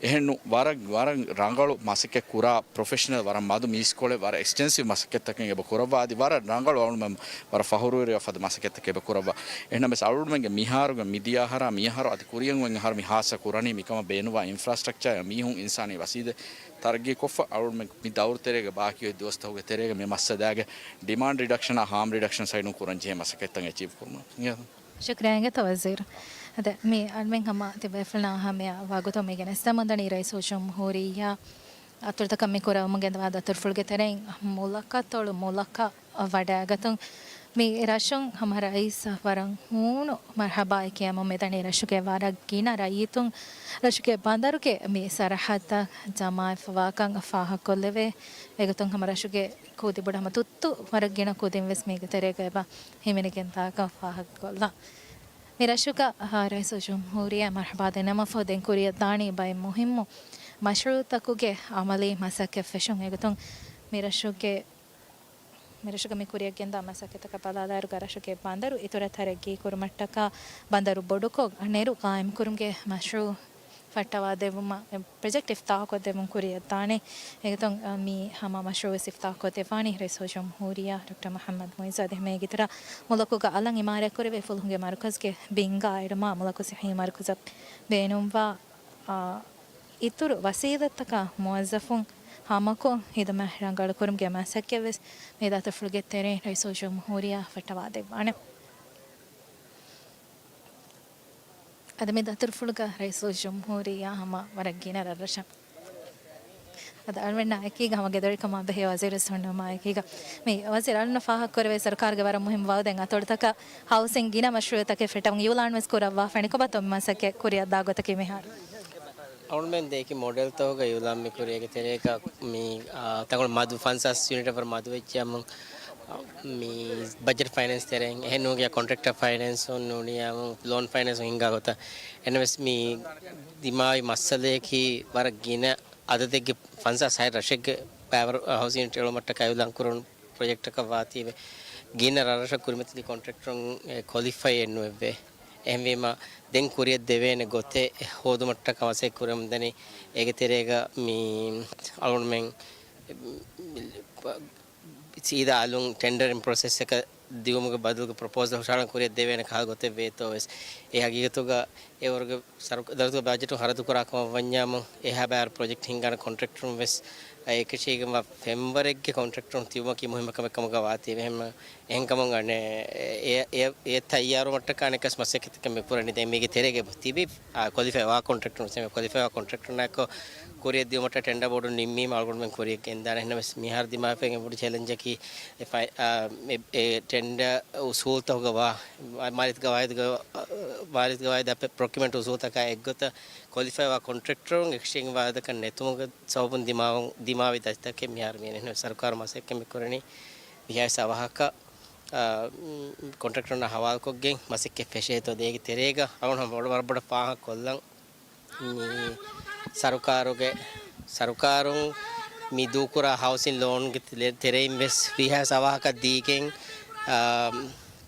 އެހެންނު ވަރަށް، ވަރަށް ރަނގަޅު މަސައްކަތް ކުރާ ޕްރޮފެޝަނަލް، ވަރަށް މަދު މީސްކޮޅެއް، ވަރަށް އެކްސްޓެންސިވް މަސައްކަތްތަކެއް އެބަ ކުރައްވާ. އަދި ވަރަށް ރަނގަޅު އަޅުމެން ވަރަށް ފަހުރުވެރިވާ ފަދަ މަސައްކަތްތަކެއް އެބަ ކުރައްވާ. އެހެންނަމަވެސް އަޅުގަނޑުމެންގެ މިހާރުގެ މިދިޔަ އަހަރާ މިއަހަރު އަދި ކުރިއަށް އޮތް އަހަރު މި ހާއްސަ ކުރަނީ މިކަމަށް ބޭނުންވާ އިންފްރާސްޓްރަކްޗާއާ މީހުން އިންސާނީ ވަސީލަތް ތަރައްގީކޮށްފަ އަޅުގަނޑުމެން މި ދައުރު ތެރޭގަ ބާކީ އޮތް ދުވަސްތަކުގެ ތެރޭގަ މި މައްސަލާގެ ޑިމާންޑް ރިޑަކްޝަނާ ހާމް ރިޑަކްޝަން ސައިޑުން ކުރަން ޖެހޭ މަސައްކަތްތައް އެޗީވް ކުރުމަށް. ޝުކްރިޔާ އިނގޭތޯ ވަޒީރު. އަދި މި އަޅުމެން ހަމަ ތިބޭފުޅުންނާ ހަމަޔަށް ވަގުތު މި ގެނެސްދެމުންދަނީ ރައީސުލްޖުމްހޫރިއްޔާ އަތޮޅުތަކަށް މި ކުރައްވަމުން ގެންދަވާ ދަތުރުފުޅުގެ ތެރެއިން މުލަކަށް ތޮޅު މުލަކަށް ވަޑައިގަތުން މި ރަށުން ހަމަ ރައީސަށް ވަރަށް ހޫނު މަރްހަބާއެއް ކިޔަމުން މިދަނީ ރަށުގެ ވަރަށް ގިނަ ރައްޔިތުން ރަށުގެ ބަނދަރުގެ މި ސަރަހައްދަށް ޖަމާވެފަވާކަން ފާހަގަކޮށްލެވޭ. އެގޮތުން ހަމަ ރަށުގެ ކުދި ބޮޑު ހަމަ ތުއްތު ވަރަށް ގިނަ ކުދިން ވެސް މީގެ ތެރޭގަ އެބަ ހިމެނިގެން ދާކަން ފާހަގަކޮށްލާ. މި ރަށުގަ ރައީސުލްޖުމްހޫރިއްޔާ މަރްހަބާ ދެންނަވާފަ ދެން ކުރިއަށް ދާނީ ބައެއް މުހިއްމު މަޝްރޫއުތަކުގެ އަމަލީ މަސައްކަތް ފެށުން. އެގޮތުން މި ރަށުގެ، މި ރަށުގަ މި ކުރިއަށް ގެންދާ މަސައްކަތްތަކަށް ބަލާލާއިރު ރަށުގެ ބަނދަރު އިތުރަށް ތަރައްގީ ކުރުމަށްޓަކާ ބަނދަރު ބޮޑުކޮށް ނެރު ގާއިމްކުރުމުގެ މަޝްރޫއު ފައްޓަވާދެއްވުމަށް، ޕްރޮޖެކްޓް އިފްތާޙުކޮށްދެއްވުން ކުރިއަށްދާނެ. އެގޮތުން، އަ، މި ހަމަ މަޝްރޫއުވެސް އިފްތާޙުކޮށްދެއްވާނީ ރައީސުލްޖުމްހޫރިއްޔާ ޑޮކްޓަރ މުޙައްމަދު މުޢިއްޒު. އަދި ހަމައެގެ އިތުރަށް މުލަކުގަ އަލަށް އިމާރާތްކުރެވޭ ފުލުހުންގެ މަރުކަޒުގެ ބިންގާ އެޅުމާ، މުލަކު ޞިއްޙީ މަރުކަޒަށް ބޭނުންވާ، އާ، އިތުރު ވަސީލަތްތަކާ މުވައްޒަފުން ހާމަކޮށް ހިދުމަތް ރަނގަޅުކުރުމުގެ މަސައްކަތްވެސް މި ދަތުރުފުޅުގެ ތެރެއިން ރައީސުލްޖުމްހޫރިއްޔާ ފައްޓަވާދެއްވާނެ. އަދި މި ދަތުރުފުޅުގަ ރައީސުލްޖުމްހޫރިއްޔާ ހަމަ ވަރަށް ގިނަ ރަށްރަށަށް. އަދި އަޅުމެންނާ އެކީގަ ހަމަ ގެދޮރިކަމާ ބެހޭ ވަޒީރުވެސް ހުންނަމާ އެކީގަ މި ވަޒީރު އަޅުންނަށް ފާހަގަކުރެވޭ ސަރުކާރުގެ ވަރަށް މުހިންމު ވައުދެއް އަތޮޅުތަކަށް ހައުސިން ގިނަ މަޝްރޫއުތަކެއް ފެއްޓަވަން އިއުލާންވެސް ކުރައްވާފަ ނިކުމެތި މަސައްކަތް ކުރިއަށްދާ ގޮތަކީ މިހާރު. އަޅުމެން ދެއްކި މޮޑެލްތަކުގަ އިއުލާން މި ކުރިއަށް ތެރޭގަ މި، އާ، ތަންކޮޅެއް މަދު ފަންސާސް ޔުނިޓަށް ވަރަށް މަދުވެއްޖެއަމު، އާ، މި ބަޖެޓް ފައިނޭންސް ތެރެއިން އެހެން ނޫން ކޮންޓްރެކްޓަރ ފައިނޭންސުން ނޫނީ އަމު ލޯން ފައިނޭންސުން ހިންގާ ގޮތަށް. އެން އެމް އެސް މި ދިމާވި މައްސަލަޔަކީ ވަރަށް ގިނަ އަދަދެއްގެ ފަންސާސް ހަތް ރަށެއްގެ ބައިވަރު ހައުސިން ޔުނިޓް އެޅުމަށްޓަކާ އިއުލާން ކުރުން ޕްރޮޖެކްޓަކަށް ވާތީވެ، ގިނަ ރަށްރަށަށް ކުރިމަތިލި ކޮންޓްރެކްޓަރުން އެ ކޮލިފައެއް ނުވެއްވޭ. އެހެންވީމަ، ދެން ކުރިއަށް ދެވޭނެ ގޮތެއް ހޯދުމަށްޓަކާ މަސައްކަތް ކުރަމުންދަނީ. އޭގެ ތެރޭގަ މި އަޅުގަނޑުމެން ސީދާ އަލުން ޓެންޑަރިން ޕްރޮސެސްއަކަށް ދިއުމުގެ ބަދަލުގެ ޕްރޮޕޯސަލް ހުށަހަޅަން ކުރިއަށް ދެވޭނެ ކަހަލަ ގޮތެއް ވޭތޯ ވެސް. އެ ހަގީގަތުގަ އެ ވަރުގެ ސަރު-، ދަރުތުގެ ބަޖެޓު ހަރަދުކުރާ ކަމަށް ވަންޏާމު، އެހާ ބާރު ޕްރޮޖެކްޓް ހިންގާނެ ކޮންޓްރެކްޓަރުން ވެސް އެކަށީގެންވާ ފެންވަރެއްގެ ކޮންޓްރެކްޓަރުން ތިބުމަކީ މުހިއްމު ކަމެއް ކަމުގަ ވާތީ. އެހެން އެހެންކަމުން އަނެއް އެ، އެ، އެ ތައްޔާރުވުމަށްޓަކާ އަނެއްކާވެސް މަސައްކަތެއް މި ކުރަނީ. ދެން މީގެ ތެރޭގަ ތިބި، އާ، ކޮލިފައިވާ ކޮންޓްރެކްޓަރުން، ކޮލިފައިވާ ކޮންޓްރެކްޓަރުންނާއެކު ކުރިއަށް ދިއުމަށްޓަކާ ޓެންޑަރ ބޯޑުން ނިންމީމަ އަޅުގަނޑުމެން ކުރިއަށް ގެންދާނެ. އެހެންނަމަވެސް މިހާރު ދިމާވެގެން އެ ބޮޑު ޗެލެންޖަކީ އެ ފައި-، އާ، އެ، އެ ޓެންޑަރ އުސޫލްތަކުގަ ވާ މާލިއްޔަތު ގަވާއިދުގަ، މާލިއްޔަތު ގަވާއިދާ ޕްރޮކިއުމަންޓް އުސޫލްތަކާ އެއްގޮތަށް ކޮލިފައިވާ ކޮންޓްރެކްޓަރުން އެކަށީގެންވާ ދަކަން ނެތުމުގެ ސަބަބުން ދިމާވަން، ދިމާވި ދަތިތަކެއް މިހާރު މިއަންނަ. ސަރުކާރު މަސައްކަތް މި ކުރަނީ ވީހާވެސް އަވަހަކަށް، އާ، ކޮންޓްރެކްޓަރުންނާ ހަވާލުކޮށްގެން މަސައްކަތް ފެށޭތޯ. ދޭގެ ތެރޭގަ އަޅުގަނޑު ވަރަށް ބޮޑަށް ފާހަގަކޮށްލަން މި ސަރުކާރުގެ، ސަރުކާރުން މި ދޫކުރާ ހައުސިން ލޯންގެ ތެ-، ތެރެއިން ވެސް ވީހާވެސް އަވަހަކަށް ދީގެން، އާ،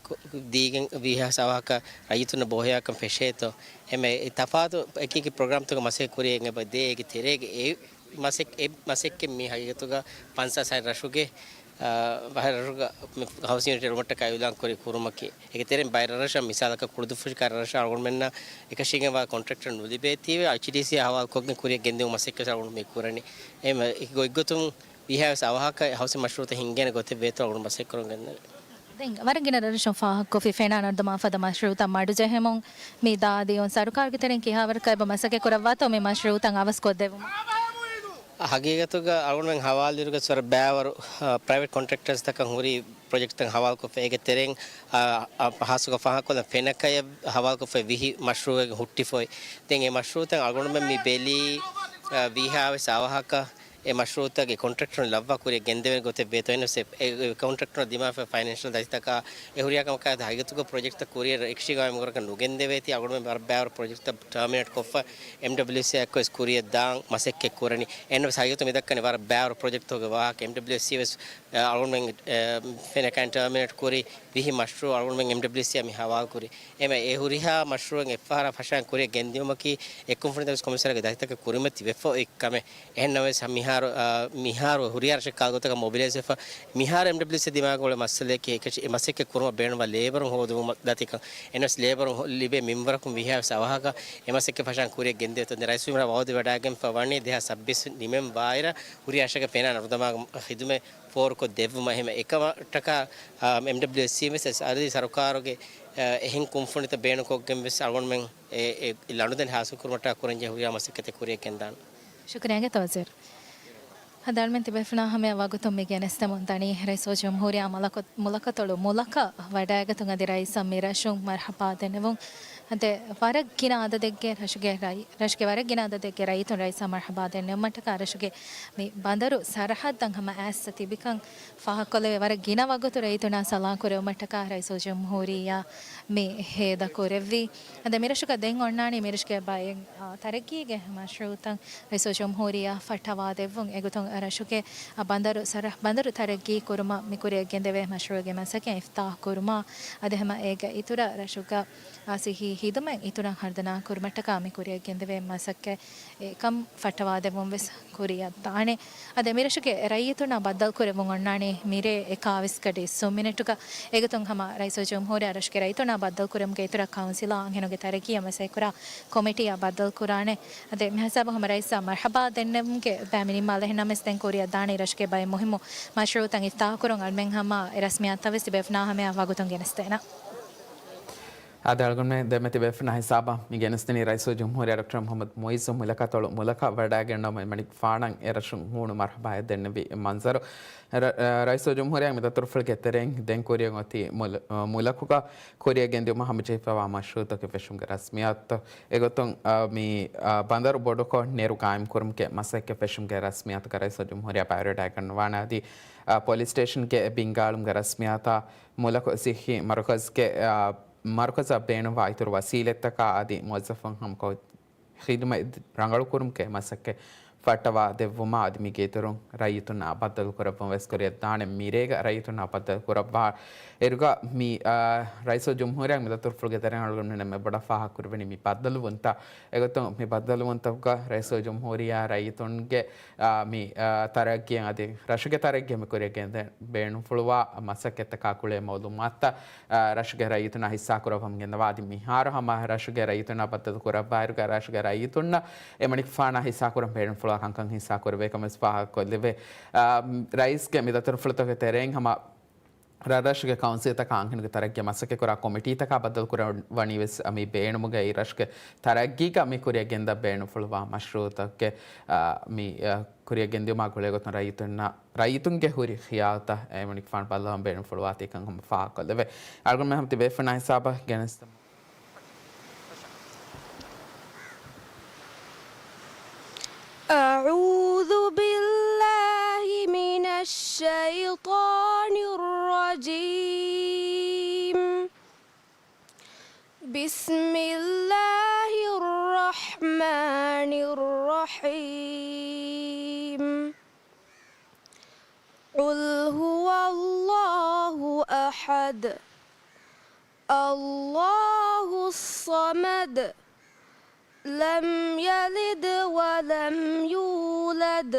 ކު-، ދީގެން ވީހާވެސް އަވަހަކަށް ރައްޔިތުންނަށް ބޯހެޔާކަން ފެށޭތޯ. އެމެ އެ ތަފާތު އެކި އެކި ޕްރޮގްރާމްތަކަށް މަސައްކަތް ކުރިއަށް އެބަ ދޭ. އޭގެ ތެރޭގަ އެ މަސައް-، އެ މަސައްކަތް މި ހަގީގަތުގަ ފަންސާސް ހަތް ރަށުގެ، އާ، ހަތް ރަށުގަ މި ހައުސިން ޔުނިޓެއް އެޅުމަށްޓަކާ އިއުލާން ކުރި ކުރުމަކީ. އޭގެ ތެރެއިން ބައެއް ރަށްރަށަށް މިސާލަކަށް ކުޅިދުއްފުށި ކަރަށްރަށަށް އަޅުގަނޑުމެންނަށް އެކަށީގެންވާ ކޮންޓްރެކްޓަރު ނުލިބޭތީވެ، އައިޗްޑީސީ ހަވާލުކޮށްގެން ކުރިއަށް ގެންދިއުމުގެ މަސައްކަތް އަޅުގަނޑު މި ކުރަނީ. އެ މަ-، އެ ގޮތްގޮތުން ވީހާވެސް އަވަހަކަށް ހައުސިން މަޝްރޫޢުތައް ހިންގޭނެ ގޮތެއް ވޭތޯ އަޅުގަނޑު މަސައްކަތް ކުރަން ގެންދަނީ. ދެން ވަރަށް ގިނަ ރަށްރަށުން ފާހަގަކޮށްފި ފެނާ ނަރުދަމާ ފަދަ މަޝްރޫޢުތައް މަޑުޖެހެމުން މި ދާދިޔުން ސަރުކާރުގެ ތެރެއިން ކިހާވަރަކަށް އެބަ މަސައްކަތް ކުރައްވާތޯ މި މަޝްރޫޢުތައް އަވަސްކޮށްދެއްވުމަށް؟ ހަގީގަތުގަ އަޅުގަނޑުމެން ހަވާލުވިއިރުގަ ވަރަށް ބައިވަރު، އާ، ޕްރައިވެޓް ކޮންޓްރެކްޓަރސްތަކަށް ހުރި ޕްރޮޖެކްޓްތައް ހަވާލުކޮށްފަ އޭގެ ތެރެއިން، އާ، އާ، ހާއްސަކޮށް ފާހަގަކޮށްލަން ފެނަކައެއް ހަވާލުކޮށްފައި ވިހި މަޝްރޫޢެއް ހުއްޓިފައި. ދެން އެ މަޝްރޫޢުތައް އަޅުގަނޑުމެން މި ބެލީ، އާ، ވީހާވެސް އަވަހަކަށް އެ މަޝްރޫޢުތަކުގެ ކޮންޓްރެކްޓަރުން ލައްވާ ކުރިއަށް ގެންދެވޭ ގޮތެއް ވޭތޯ. އެހެނަސް އެ، އެ ކޮންޓްރެކްޓަރުން ދިމާވެފަ ފައިނޭންޝަލް ދަތިތަކާ އެ ހުރިހާ ކަމަކާ ހަގީގަތުގަ ޕްރޮޖެކްޓްތައް ކުރިއަށް އެކަށީގެންވާ މިންވަރަކަށް ނުގެންދެވޭތީ އަޅުގަނޑުމެން ވަރަށް ބައިވަރު ޕްރޮޖެކްޓްތައް ޓާމިނޭޓް ކޮށްފަ އެމްޑަބްލިއުސީއާ އެއްކޮށް ވެސް ކުރިއަށް ދާން މަސައްކަތް ކުރަނީ. އެހެނަސް ހަގީގަތު މި ދައްކަނީ ވަރަށް ބައިވަރު ޕްރޮޖެކްޓްތަކުގެ ވާހަކަ. އެމްޑަބްލިއުސީ ވެސް، އަ، އަޅުގަނޑުމެން، އަ، ފެނަކައިން ޓާމިނޭޓް ކުރި ވިހި މަޝްރޫޢު އަޅުގަނޑުމެން އެމްޑަބްލިއުސީއާ މި ހަވާލު ކުރި. އެމެ އެ ހުރިހާ މަޝްރޫޢެއް އެއްފަހަރާ ފަށަން ކުރިއަށް ގެންދިއުމަކީ އެއްކުންފުނިތަކު ކޮމިސަރގެ ދަތިތަކަށް ކުރިމަތި ވެފަ އޮތް ކަމެއް. އެހެންނަމަވެސް މިހާރު، އާ، މިހާރު ހުރިހާ ރަށެއް ކަހަލަ ގޮތަކަށް މޮބިލައިޒް ވެފަ، މިހާރު އެމްޑަބްލިއުސީ ދިމާގަ އުޅޭ މައްސަލައަކީ އެކަށި-، އެ މަސައްކަތް ކުރުމަށް ބޭނުންވާ ލޭބަރުން ހޯދުމަށް ދަތިކަން. އެހެނަސް ލޭބަރުން ހޮ-، ލިބޭ މިންވަރަކުން ވީހާވެސް އަވަހަކަށް އެ މަސައްކަތް ފަށަން ކުރިއަށް ގެންދެވޭތޯ. ދެން ރައީސުލްޖުމްހޫރިއްޔާ ވައުދު ވަޑައިގެންފަ ވަނީ ދެހާސް ސައްބީސް ނިމެން ވާއިރަށް ހުރިހާ ރަށަކަށް ފެނާ ނަރުދަމާގެ ޚިދުމަތް ފޯރުކޮށް ދެއްވުމަށް. އެހެން އެކަމަށްޓަކާ، އާ، އެމްޑަބްލިއުއެސްސީ ވެސް އަދި ސަރުކާރުގެ، އާ، އެހެން ކުންފުނިތައް ބޭނުންކޮށްގެން ވެސް އަޅުގަނޑުމެން އެ، އެ ލަނޑުދަނި ހާސިލްކުރުމަށްޓަކާ ކުރަންޖެހޭ ހުރިހާ މަސައްކަތެއް ކުރިއަށް ގެންދާނެ. ޝުކުރިއްޔާ ވަޒީރު. ހަދާންމެން ތިބޭފުޅާ ހަމަޔަށް ވަގުތުން މި ގެނެސްދެމުން ދަނީ ރައީސުލްޖުމްހޫރިއްޔާ މުލަކަ-، މުލަކަތޮޅު މުލަކަށް ވަޑައިގަތުން އަދި ރައީސަށް މި ރަށުން މަރްޙަބާ ދެންނެވުން. އަދި ވަރަށް ގިނަ އަދަދެއްގެ ރަށުގެ ރައި-، ރަށުގެ ވަރަށް ގިނަ އަދަދެއްގެ ރައްޔިތުން ރައީސަށް މަރްޙަބާ ދެންނެވުމަށްޓަކާ ރަށުގެ މި ބަނދަރު ސަރަހައްދަށް ހަމަ އައިސް ތިބިކަން ފާހަގަކޮށްލެވޭ. ވަރަށް ގިނަ ވަގުތު ރައްޔިތުންނާ ސަލާން ކުރެވުމަށްޓަކާ ރައީސުލްޖުމްހޫރިއްޔާ މި ހޭދަ ކުރެއްވީ. އަދި މިރަށުގަ ދެން އޮންނާނީ މިރަށުގެ ބައެއް، އާ، ތަރައްގީގެ މަޝްރޫޢުތައް ރައީސުލްޖުމްހޫރިއްޔާ ފައްޓަވާދެއްވުން. އެގޮތުން ރަށުގެ، އާ، ބަނދަރު ސަރަ-، ބަނދަރު ތަރައްގީ ކުރުމަށް މި ކުރިއަށް ގެންދެވޭ މަޝްރޫޢުގެ މަސައްކަތް އިފްތިތާޙު ކުރުމާ އަދި ހަމަ އޭގެ އިތުރަށް ރަށުގަ، އާ، ސިއްހީ ހިދުމަތް އިތުރަށް ހަރުދަނާ ކުރުމަށްޓަކާ މި ކުރިއަށް ގެންދެވޭ މަސައްކަތް އެކަން ފައްޓަވާދެއްވުން ވެސް ކުރިއަށް ދާނެ. އަދި މިރަށުގެ ރައްޔިތުންނާ ބައްދަލުކުރެއްވުން އޮންނާނީ މިރޭ އެކާވީސް ގަޑި ސުން މިނެޓުގަ. އެގޮތުން ހަމަ ރައީސުލްޖުމްހޫރިއްޔާ ރަށުގެ ރައްޔިތުންނާ ބައްދަލުކުރުމުގެ އިތުރަށް ކައުންސިލާ އަންހެނުންގެ ތަރައްގީއަށް މަސައްކަތްކުރާ ކޮމިޓީއަށް ބައްދަލުކުރާނެ. އަދި މިހިސާބުން ހަމަ ރައީސަށް މަރްޙަބާ ދެންނެވުމުގެ ބައި މިނިން މާލެ އެހެންނަމަވެސް ދެން ކުރިއަށް ދާނީ ރަށުގެ ބައެއް މުހިއްމު މަޝްރޫޢުތައް އިފްތިތާޙުކުރުން. އަޅުމެން ހަމަ އެ ރަސްމިއްޔާތަށް ވެސް ތިބޭފުޅުންނާ ހަމަޔަށް ވަގުތުން ގެނެސްދޭނަން. އާދެ، އަޅުގަނޑުމެން ދެންމެ ތިބޭފުޅުންނާ ހިސާބަށް މި ގެނެސްދެނީ ރައީސުލްޖުމްހޫރިއްޔާ ޑޮކްޓަރ މުޙައްމަދު މުޢިއްޒު މުލަކަތޮޅު މުލަކަށް ވަޑައިގެންނަވަން އެމަނިކުފާނަށް އެ ރަށުން ހޫނު މަރްޙަބާއެއް ދެންނެވި މަންޒަރު. ރަ-، ރަ-، ރައީސުލްޖުމްހޫރިއްޔާ މި ދަތުރުފުޅުގެ ތެރެއިން ދެން ކުރިއަށް އޮތީ މުލަ-، މުލަކުގަ ކުރިއަށް ގެންދިއުމަށް ހަމަޖެހިފައިވާ މަޝްރޫޢުތަކެއް ފެށުމުގެ ރަސްމިއްޔާތު. އެގޮތުން، އާ، މި، އާ، ބަނދަރު ބޮޑުކޮށް ނެރު ޤާއިމްކުރުމުގެ މަސައްކަތް ފެށުމުގެ ރަސްމިއްޔާތުގަ ރައީސުލްޖުމްހޫރިއްޔާ ބައިވެރިވެވަޑައިގަންނަވާނެ. އަދި، އާ، ޕޮލިސް ސްޓޭޝަންގެ ބިންގާޅުމުގެ ރަސްމިއްޔާތާ މުލަކު ސިއްހީ މަރުކަޒުގެ، އާ، މަރުކަޒަށް ބޭނުންވާ އިތުރު ވަސީލަތްތަކާ އަދި މުވައްޒަފުން ހަމަކޮށް ޚިދުމަތް ރަނގަޅުކުރުމުގެ މަސައްކަތް ފައްޓަވާ ދެއްވުމާ އަދި މީގެ އިތުރުން ރައްޔިތުންނާ ބައްދަލު ކުރައްވަން ވެސް ކުރިއަށްދާނެ. މިރޭގަ ރައްޔިތުންނާ ބައްދަލު ކުރައްވާ އިރުގަ މި، އާ، ރައީސުލްޖުމްހޫރިއްޔާ މި ދަތުރުފުޅުގެ ތެރެއިން އަޅުގަނޑުމެންނަށް މި ބޮޑަށް ފާހަގަކުރެވެނީ މި ބައްދަލުވުންތައް. އެގޮތުން މި ބައްދަލުވުންތަކުގަ ރައީސުލްޖުމްހޫރިއްޔާ ރައްޔިތުންގެ، އާ، މި، އާ، ތަރައްގީއަށް އަދި ރަށުގެ ތަރައްގީއަށް މި ކުރިއަށް ގެންދަން ބޭނުންފުޅުވާ މަސައްކަތްތަކާ ކުޅޭ މައުލޫމާތުތައް، އާ، ރަށުގެ ރައްޔިތުންނާ ހިއްސާކުރައްވަމުން ގެންދަވާ. އަދި މިހާރު ހަމަ ރަށުގެ ރައްޔިތުންނާ ބައްދަލު ކުރައްވާއިރުގަ ރަށުގެ ރައްޔިތުންނަށް އެމަނިކުފާނާ ހިއްސާކުރަން ބޭނުންފުޅުވާ ކަންކަން ހިއްސާކުރެވޭ ކަމަށް ވެސް ފާހަގަކޮށްލެވޭ. އާ، ރައީސްގެ މި ދަތުރުފުޅުތަކުގެ ތެރެއިން ހަމަ ރަށްރަށުގެ ކައުންސިލްތަކާ އަންހެނުންގެ ތަރައްގީއަށް މަސައްކަތްކުރާ ކޮމިޓީތަކާ ބައްދަލުކުރަން ވަނީ ވެސް މި ބޭނުމުގައި ރަށުގެ ތަރައްގީގަ މި ކުރިއަށް ގެންދަން ބޭނުންފުޅުވާ މަޝްރޫއުތަކެއް، އާ، މި، އާ، ކުރިއަށް ގެންދިއުމާ ގުޅޭގޮތުން ރައްޔިތުންނަށް، ރައްޔިތުންގެ ހުރި ޚިޔާލުތައް އެމަނިކުފާނު ބައްލަވަން ބޭނުންފުޅުވާތީކަން ހަމަ ފާހަގަކޮށްލެވޭ. އަޅުގަނޑުމެން ހަމަ ތިބޭފުޅުންނާ ހިސާބަށް ގެނެސްދެމުން. أعوذ بالله من الشيطان الرجيم. بسم الله الرحمن الرحيم. قل هو الله أحد. الله الصمد. لم يلد ولم يولد.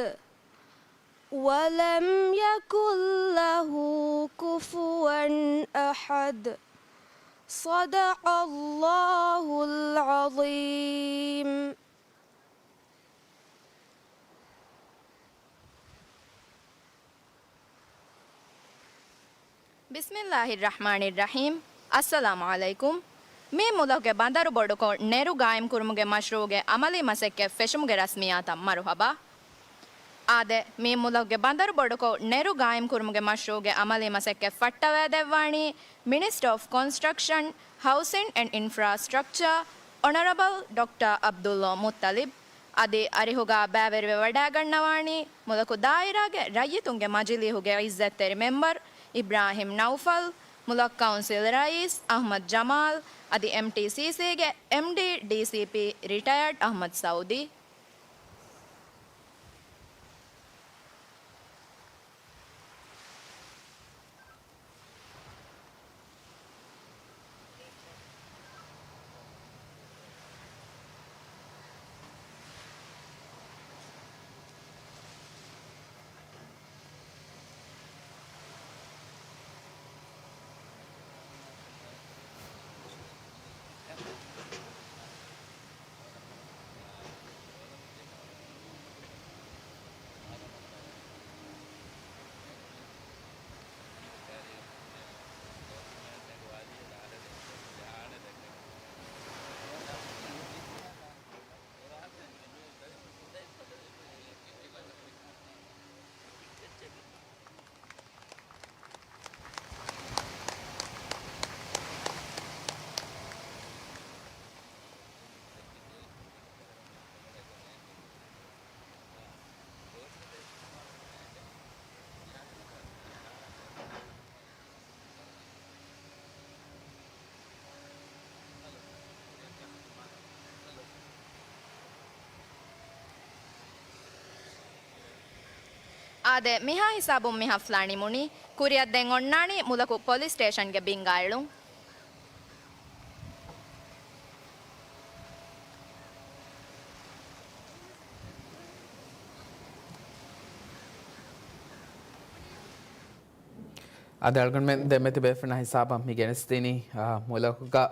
ولم يكن له كفوا أحد. صدق الله العظيم. ބިސްމިއްލާހިއްރަޙްމާނިއްރަޙީމް. އައްސަލާމު ޢަލައިކުމް. މީން މުލަކުގެ ބަނދަރު ބޮޑުކޮށް ނެރު ގާއިމްކުރުމުގެ މަޝްރޫޢުގެ ޢަމަލީ މަސައްކަތް ފެށުމުގެ ރަސްމިއްޔާތަށް މަރުޙަބާ. އާދެ، މީން މުލަކުގެ ބަނދަރު ބޮޑުކޮށް ނެރު ގާއިމްކުރުމުގެ މަޝްރޫޢުގެ ޢަމަލީ މަސައްކަތް ފައްޓަވައިދެއްވާނީ މިނިސްޓަރ އޮފް ކޮންސްޓްރަކްޝަން، ހައުސިން އެންޑް އިންފްރާސްޓްރަކްޗާ، އޮނަރަބަލް ޑޮކްޓަރ ޢަބްދުﷲ މުއްޠަލިބް. އަދި އަރިހުގަ ބައިވެރިވެވަޑައިގަންނަވާނީ މުލަކު ދާއިރާގެ ރައްޔިތުންގެ މަޖިލީހުގެ ޢިއްޒަތްތެރި މެމްބަރު އިބްރާހިމް ނައުފަލް، މުލަކު ކައުންސިލް ރައީސް އަޙްމަދު ޖަމާލް، އަދި އެމްޓީސީސީގެ އެމްޑީ، ޑީސީޕީ ރިޓަޔާޑް އަޙްމަދު ސައުދީ. އާދެ، މިހާ ހިސާބުން މި ހަފްލާ ނިމުނީ. ކުރިއަށް ދެން އޮންނާނީ މުލަކު ޕޮލިސް ސްޓޭޝަންގެ ބިންގާއެޅުން. އަދި އަޅުގަނޑުމެން ދެމެތި ބޭފުޅުންނާ ހިސާބަށް މި ގެނެސްދިނީ، އާ، މުލަކުގަ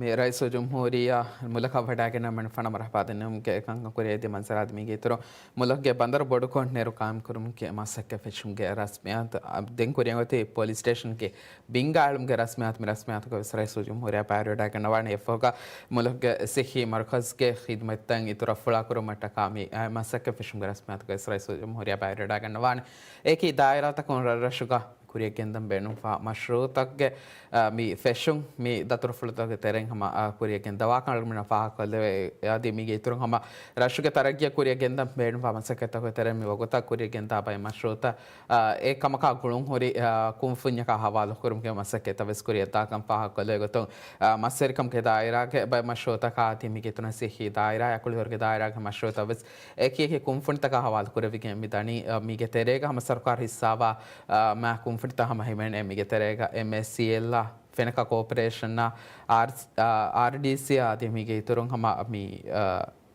މި ރައީސުލްޖުމްހޫރިއްޔާ މުލަކަށް ވަޑައިގެންނަވާ މިންވަރަށް މަރުޙަބާ ދެންނެވުމުގެ އެކަންކަން ކުރިއަށް އެދި މަންޒަރާ އަދި މީގެ އިތުރުން މުލަކުގެ ބަނދަރު ބޮޑުކޮށް ނެރު ގާއިމްކުރުމުގެ މަސައްކަތް ފެށުމުގެ ރަސްމިއްޔާތު، އަ، ދެން ކުރިއަށް އޮތީ ޕޮލިސް ސްޓޭޝަންގެ ބިންގާއެޅުމުގެ ރަސްމިއްޔާތު. މި ރަސްމިއްޔާތުގަ ވެސް ރައީސުލްޖުމްހޫރިއްޔާ ބައިވެރިވެވަޑައިގަންނަވާނެ. އެއަށްފަހުގަ މުލަކުގެ ސިއްހީ މަރުކަޒުގެ ޚިދުމަތްތައް އިތުރަށް ފުޅާކުރުމަށްޓަކާ މި، އަ، މަސައްކަތް ފެށުމުގެ ރަސްމިއްޔާތުގަ ވެސް ރައީސުލްޖުމްހޫރިއްޔާ ބައިވެރިވެވަޑައިގަންނަވާނެ. އެކި ދާއިރާތަކުން ރަށްރަށުގަ ކުރިއަށް ގެންދަން ބޭނުންވާ މަޝްރޫޢުތަކުގެ، އާ، މި ފެށުން މި ދަތުރުފުޅުތަކުގެ ތެރެއިން ހަމަ، އާ، ކުރިއަށް ގެންދަވާކަން އަޅުގަނޑުމެންނަށް ފާހަގަކޮށްލެވޭ. އަދި މީގެ އިތުރުން ހަމަ ރަށުގެ ތަރައްގީއަށް ކުރިއަށް ގެންދަން ބޭނުންވާ މަސައްކަތްތަކުގެ ތެރެއިން މި ވަގުތަށް ކުރިއަށް ގެންދާ ބައެއް މަޝްރޫޢުތައް، އާ، އެ ކަމަކާ ގުޅުން ހުރި، އާ، ކުންފުންޏަކާ ހަވާލުކުރުމުގެ މަސައްކަތްތައް ވެސް ކުރިއަށްދާކަން ފާހަގަކޮށްލެވޭ ގޮތުން، އާ، މަސްވެރިކަމުގެ ދާއިރާގެ ބައެއް މަޝްރޫޢުތަކާ އަދި މީގެ އިތުރުން ސިއްހީ ދާއިރާ، އަކުޅިވަރުގެ ދާއިރާގެ މަޝްރޫޢުތައް ވެސް އެކި އެކި ކުންފުނިތަކާ ހަވާލު ކުރެވިގެން މި ދަނީ. އަ، މީގެ ތެރޭގަ ހަމަ ސަރުކާރު ހިއްސާވާ، އަ، މާ ކުންފުނިތައް ހަމަ ހިމެނޭ. މީގެ ތެރޭގަ އެމްއޭސީއެލްއާ، ފެނަކަ ކޯޕަރޭޝަންއާ، އާރް، އާ، އާރްޑީސީއާ އަދި މީގެ އިތުރުން ހަމަ މި، އަ،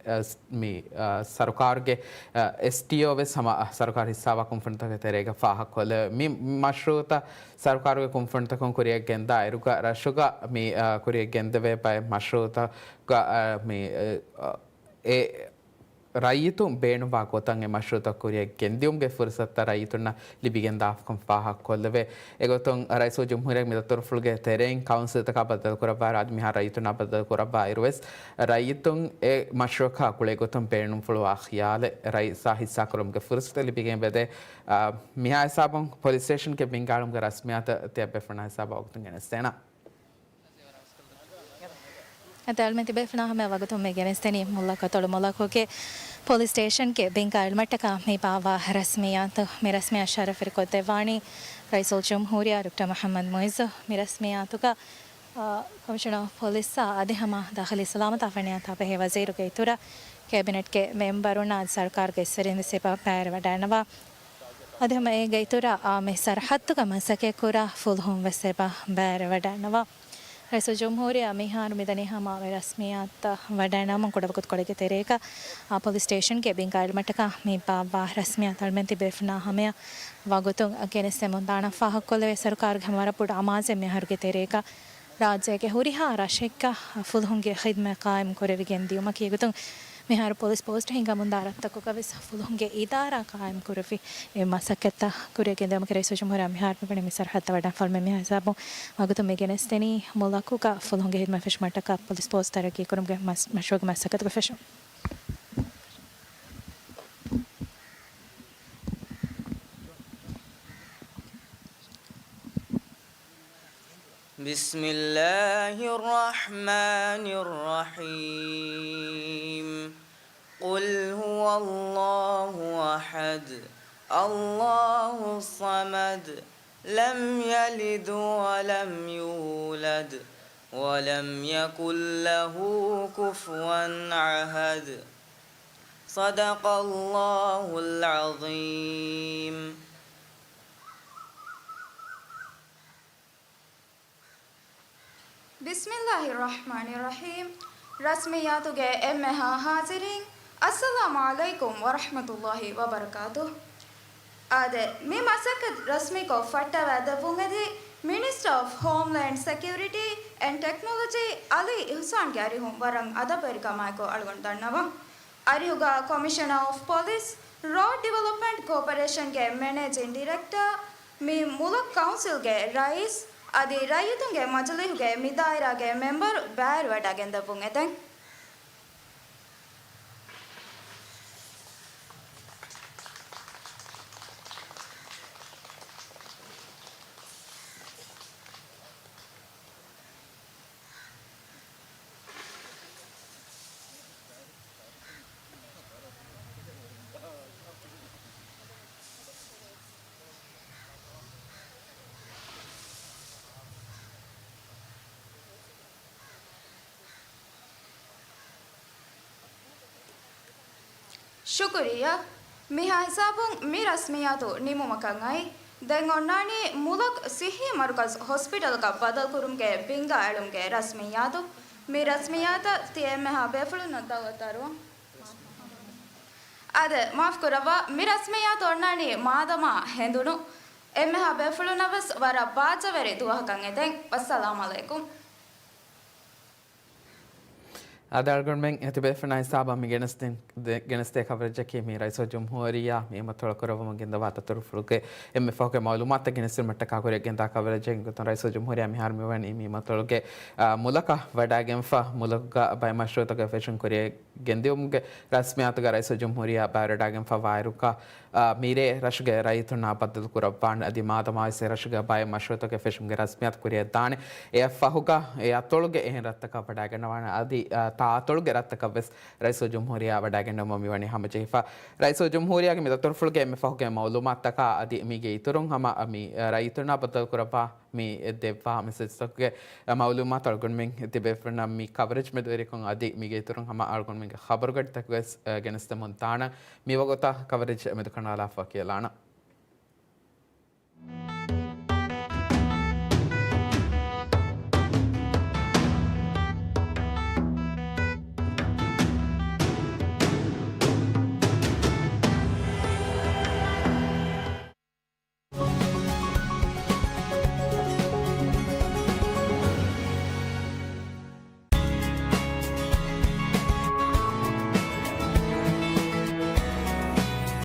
އަ، މި، އަ، ސަރުކާރުގެ، އަ، އެސްޓީއޯ ވެސް ހަމަ، އަ، ސަރުކާރު ހިއްސާވާ ކުންފުނިތަކުގެ ތެރޭގަ ފާހަގަކޮށްލެވޭ. މި މަޝްރޫޢުތައް ސަރުކާރުގެ ކުންފުނިތަކުން ކުރިއަށް ގެންދާ އިރުގަ ރަށުގަ މި، އަ، ކުރިއަށް ގެންދެވޭ ބައެއް މަޝްރޫޢުތަކަށް، އަ، މި، އަ، އެ ރައްޔިތުން ބޭނުންވާ ގޮތަށް އެ މަޝްރޫޢުތައް ކުރިއަށް ގެންދިއުމުގެ ފުރުސަތުތައް ރައްޔިތުންނަށް ލިބިގެންދާފަކަން ފާހަގަކޮށްލެވޭ. އެގޮތުން ރައީސުލްޖުމްހޫރިއްޔާ މި ދަތުރުފުޅުގެ ތެރެއިން ކައުންސިލްތަކާ ބައްދަލުކުރައްވާއިރު އަދި މިހާރު ރައްޔިތުންނާ ބައްދަލުކުރައްވާ އިރުވެސް، ރައްޔިތުން އެ މަޝްރޫޢަކާ ގުޅޭ ގޮތުން ބޭނުންފުޅުވާ ޚިޔާލެއް ރައީސާ ހިއްސާކުރުމުގެ ފުރުސަތު ލިބިގެން ވެދޭ. އާ، މިހާ ހިސާބުން ޕޮލިސް ސްޓޭޝަންގެ ބިންގާޅުމުގެ ރަސްމިއްޔާތު ތިޔަބޭފުޅުންނާ ހިސާބަށް ވަގުތުން ގެނެސްދޭނަން. އަދި އަޅުމެން ތިބޭފުޅުންނާ ހަމަ ވަގުތުން މި ގެނެސްދެނީ މުލަކަށް. ތޮޅު މުލަކުގެ ޕޮލިސް ސްޓޭޝަންގެ ބިންގާ އެޅުމަށްޓަކާ މި ބާއްވާ ރަސްމިއްޔާތު. މި ރަސްމިއްޔާ ޝަރަފުވެރިކޮށްދެއްވާނީ ރައީސުލްޖުމްހޫރިއްޔާ ޑޮކްޓަރ މުޙައްމަދު މުޢިއްޒު. މި ރަސްމިއްޔާތުގަ، އާ، ކޮމިޝަނަރ އޮފް ޕޮލިސްއާ އަދި ހަމަ ދާޚިލީ ސަލާމަތާ ފަނިޔާތާ ބެހޭ ވަޒީރުގެ އިތުރަށް، ކޭބިނެޓްގެ މެމްބަރުންނާ އަދި ސަރުކާރުގެ އެއްސެރިން ވެސް އެބަ ބައިވެވަޑައިގަންނަވާ. އަދި ހަމަ އޭގެ އިތުރަށް އާ މި ސަރަހައްދުގަ މަސައްކަތްކުރާ ފުލުހުން ވެސް އެބަ ބައިވެވަޑައިގަންނަވާ. ރައީސުލްޖުމްހޫރިއްޔާ މިހާރު މިދަނީ ހަމަ މި ރަސްމިއްޔާތަށް ވަޑައިނަމުން ކުޑަވަގުތުކޮޅެއްގެ ތެރޭގަ، އާ، ޕޮލިސް ސްޓޭޝަންގެ ބިންގާ އެޅުމަށްޓަކާ މި ބާއްވާ ރަސްމިއްޔާތު އަޅުމެން ތިބޭފުޅުންނާ ހަމަޔަށް ވަގުތުން ގެނެސްދެމުންދާނަން. ފާހަގަކޮށްލެވޭ، ސަރުކާރުގެ ހަމަ ވަރަށް ބޮޑު އަމާޒެއް މިހާރުގެ ތެރޭގަ ރާއްޖޭގެ ހުރިހާ ރަށެއްގަ ފުލުހުންގެ ޚިދްމަތް ޤާއިމް ކުރެވިގެން ދިޔުމަކީ. އެގޮތުން މިހާރު ޕޮލިސް ޕޯސްޓް ހިންގަމުންދާ ރަށްތަކުގަ ވެސް ފުލުހުންގެ އިދާރާ ޤާއިމް ކުރެވި އެ މަސައްކަތްތައް ކުރިއަށް ގެންދިއުމަކީ ރައީސުލްޖުމްހޫރިއްޔާ މިހާރު މިވަނީ މި ސަރަހައްދަށް ވަޑައިގެންފާ އުޅުމެއް. މިހާ ހިސާބުން ވަގުތުން މި ގެނެސްދެނީ މުލަކުގަ ފުލުހުންގެ ޚިދްމަތް ފެށުމަށްޓަކާ ޕޮލިސް ޕޯސްޓް ތަރައްގީ ކުރުމުގެ މަސް-، މަޝްރޫޢުގެ މަސައްކަތުގެ ފެށުން. بسم الله الرحمن الرحيم. قل هو الله أحد، الله الصمد، لم يلد ولم يولد، ولم يكن له كفوا أحد. صدق الله العظيم. ބިސްމިއްލާހި ރަޙްމާނި ރަޙީމް. ރަސްމިއްޔާތުގެ އެންމެހާ ހާޒިރީން، އައްސަލާމު ޢަލައިކުމް ވަރަޙްމަތުﷲި ވަބަރަކާތުހު. އާދެ، މި މަސައްކަތް ރަސްމީކޮށް ފައްޓަވައިދެއްވުން އެދި މިނިސްޓަރ އޮފް ހޯމްލޭންޑް ސެކިއުރިޓީ އެންޑް ޓެކްނޮލޮޖީ އަލީ އިޙްސާންގެ އަރިހުން ވަރަށް އަދަބުވެރިކަމާއެކު އަޅުގަނޑު ދަންނަވަން. އަރިހުގަ ކޮމިޝަނަރ އޮފް ޕޮލިސް، ރޯޑް ޑިވެލޮޕްމަންޓް ކޯޕަރޭޝަންގެ މެނޭޖިން ޑިރެކްޓަރ، މި މުލަކު ކައުންސިލްގެ ރައީސް އަދި ރައްޔިތުންގެ މަޖިލީހުގެ މި ދާއިރާގެ މެމްބަރު ބައިވެރިވަޑައިގެންދެއްވުން އެދެން. ޝުކުރިއްޔާ. މިހާ ހިސާބުން މި ރަސްމިއްޔާތު ނިމުމަކަށް އައި. ދެން އޮންނާނީ މުލަކް ޞިއްޙީ މަރުކަޒު ހޮސްޕިޓަލްގަ ބަދަލުކުރުމުގެ ބިންގާ އެޅުމުގެ ރަސްމިއްޔާތު. މި ރަސްމިއްޔާތަށް ތިޔަ އެންމެހާ ބޭފުޅުންނަށް ދައުވަތު ދަރުވަން. އާދެ، މާފް ކުރައްވާ، މި ރަސްމިއްޔާތު އޮންނާނީ މާދަމާ ހެނދުނު. އެންމެހާ ބޭފުޅުންނަށް ވެސް ވަރަށް ބާއްޖަވެރި ދުވަހަކަށް އެދެން. ވައްސަލާމް އަލައިކުމް. އާދެ، އަޅުގަނޑުމެން ތިބޭފުޅުންނާ ހިސާބަށް މި ގެނެސްދިން-، ދެ-، ގެނެސްދޭ ކަވަރެޖަކީ މި ރައީސުލްޖުމްހޫރިއްޔާ މި މަތޮޅަށް ކުރައްވަމުން ގެންދަވާ ދަތުރުފުޅުގެ އެންމެ ފަހުގެ މައުލޫމާތުތައް ގެނެސްދިނުމަށްޓަކާ ކުރިއަށް ގެންދާ ކަވަރެޖެއް. އެގޮތުން ރައީސުލްޖުމްހޫރިއްޔާ މިހާރު މިވަނީ މި މަތޮޅުގެ، އާ، މުލަކަށް ވަޑައިގެންފަ، މުލަކުގަ ބައެއް މަޝްރޫޢުތަކުގެ ފެށުން ކުރިއަށް ގެންދިއުމުގެ ރަސްމިއްޔާތުގަ ރައީސުލްޖުމްހޫރިއްޔާ ބައިވެރިވަޑައިގެންފަވާއިރުގަ، އާ، މިރޭ ރަށުގެ ރައްޔިތުންނާ ބައްދަލު ކުރައްވާން އަދި މާދަމާވެސް އެ ރަށުގެ ބައެއް މަޝްރޫއުތަކެއް ފެށުމުގެ ރަސްމިއްޔާތު ކުރިއަށްދާނެ. އެއަށް ފަހުގަ އެ އަތޮޅުގެ އެހެން ރަށްތަކަށް ވަޑައިގަންނަވާނެ. އަދި، އާ، ތާ އަތޮޅުގެ ރަށްތަކަށްވެސް ރައީސުލްޖުމްހޫރިއްޔާ ވަޑައިގަންނަވުމަށް މިވަނީ ހަމަޖެހިފަ. ރައީސުލްޖުމްހޫރިއްޔާގެ މި ދަތުރުފުޅުގެ އެންމެ ފަހުގެ މައުލޫމާތުތަކާ އަދި މީގެ އިތުރުން ހަމަ މި ރައްޔިތުންނާ ބައްދަލު ކުރައްވާ މި ދެއްވާ މެސެޖްތަކުގެ މައުލޫމާތު އަޅުގަނޑުމެން ތިބޭފުޅުންނަށް މި ކަވަރޭޖް މެދުވެރިކޮށް އަދި މީގެ އިތުރުން ހަމަ އަޅުގަނޑުމެންގެ ޚަބަރުގަޑިތަކުގައި ވެސް، އަ، ގެނެސްދެމުން ދާނަން. މިވަގުތަށް ކަވަރޭޖް މެދުކަނޑާލާފަ ކިޔަލާނަން.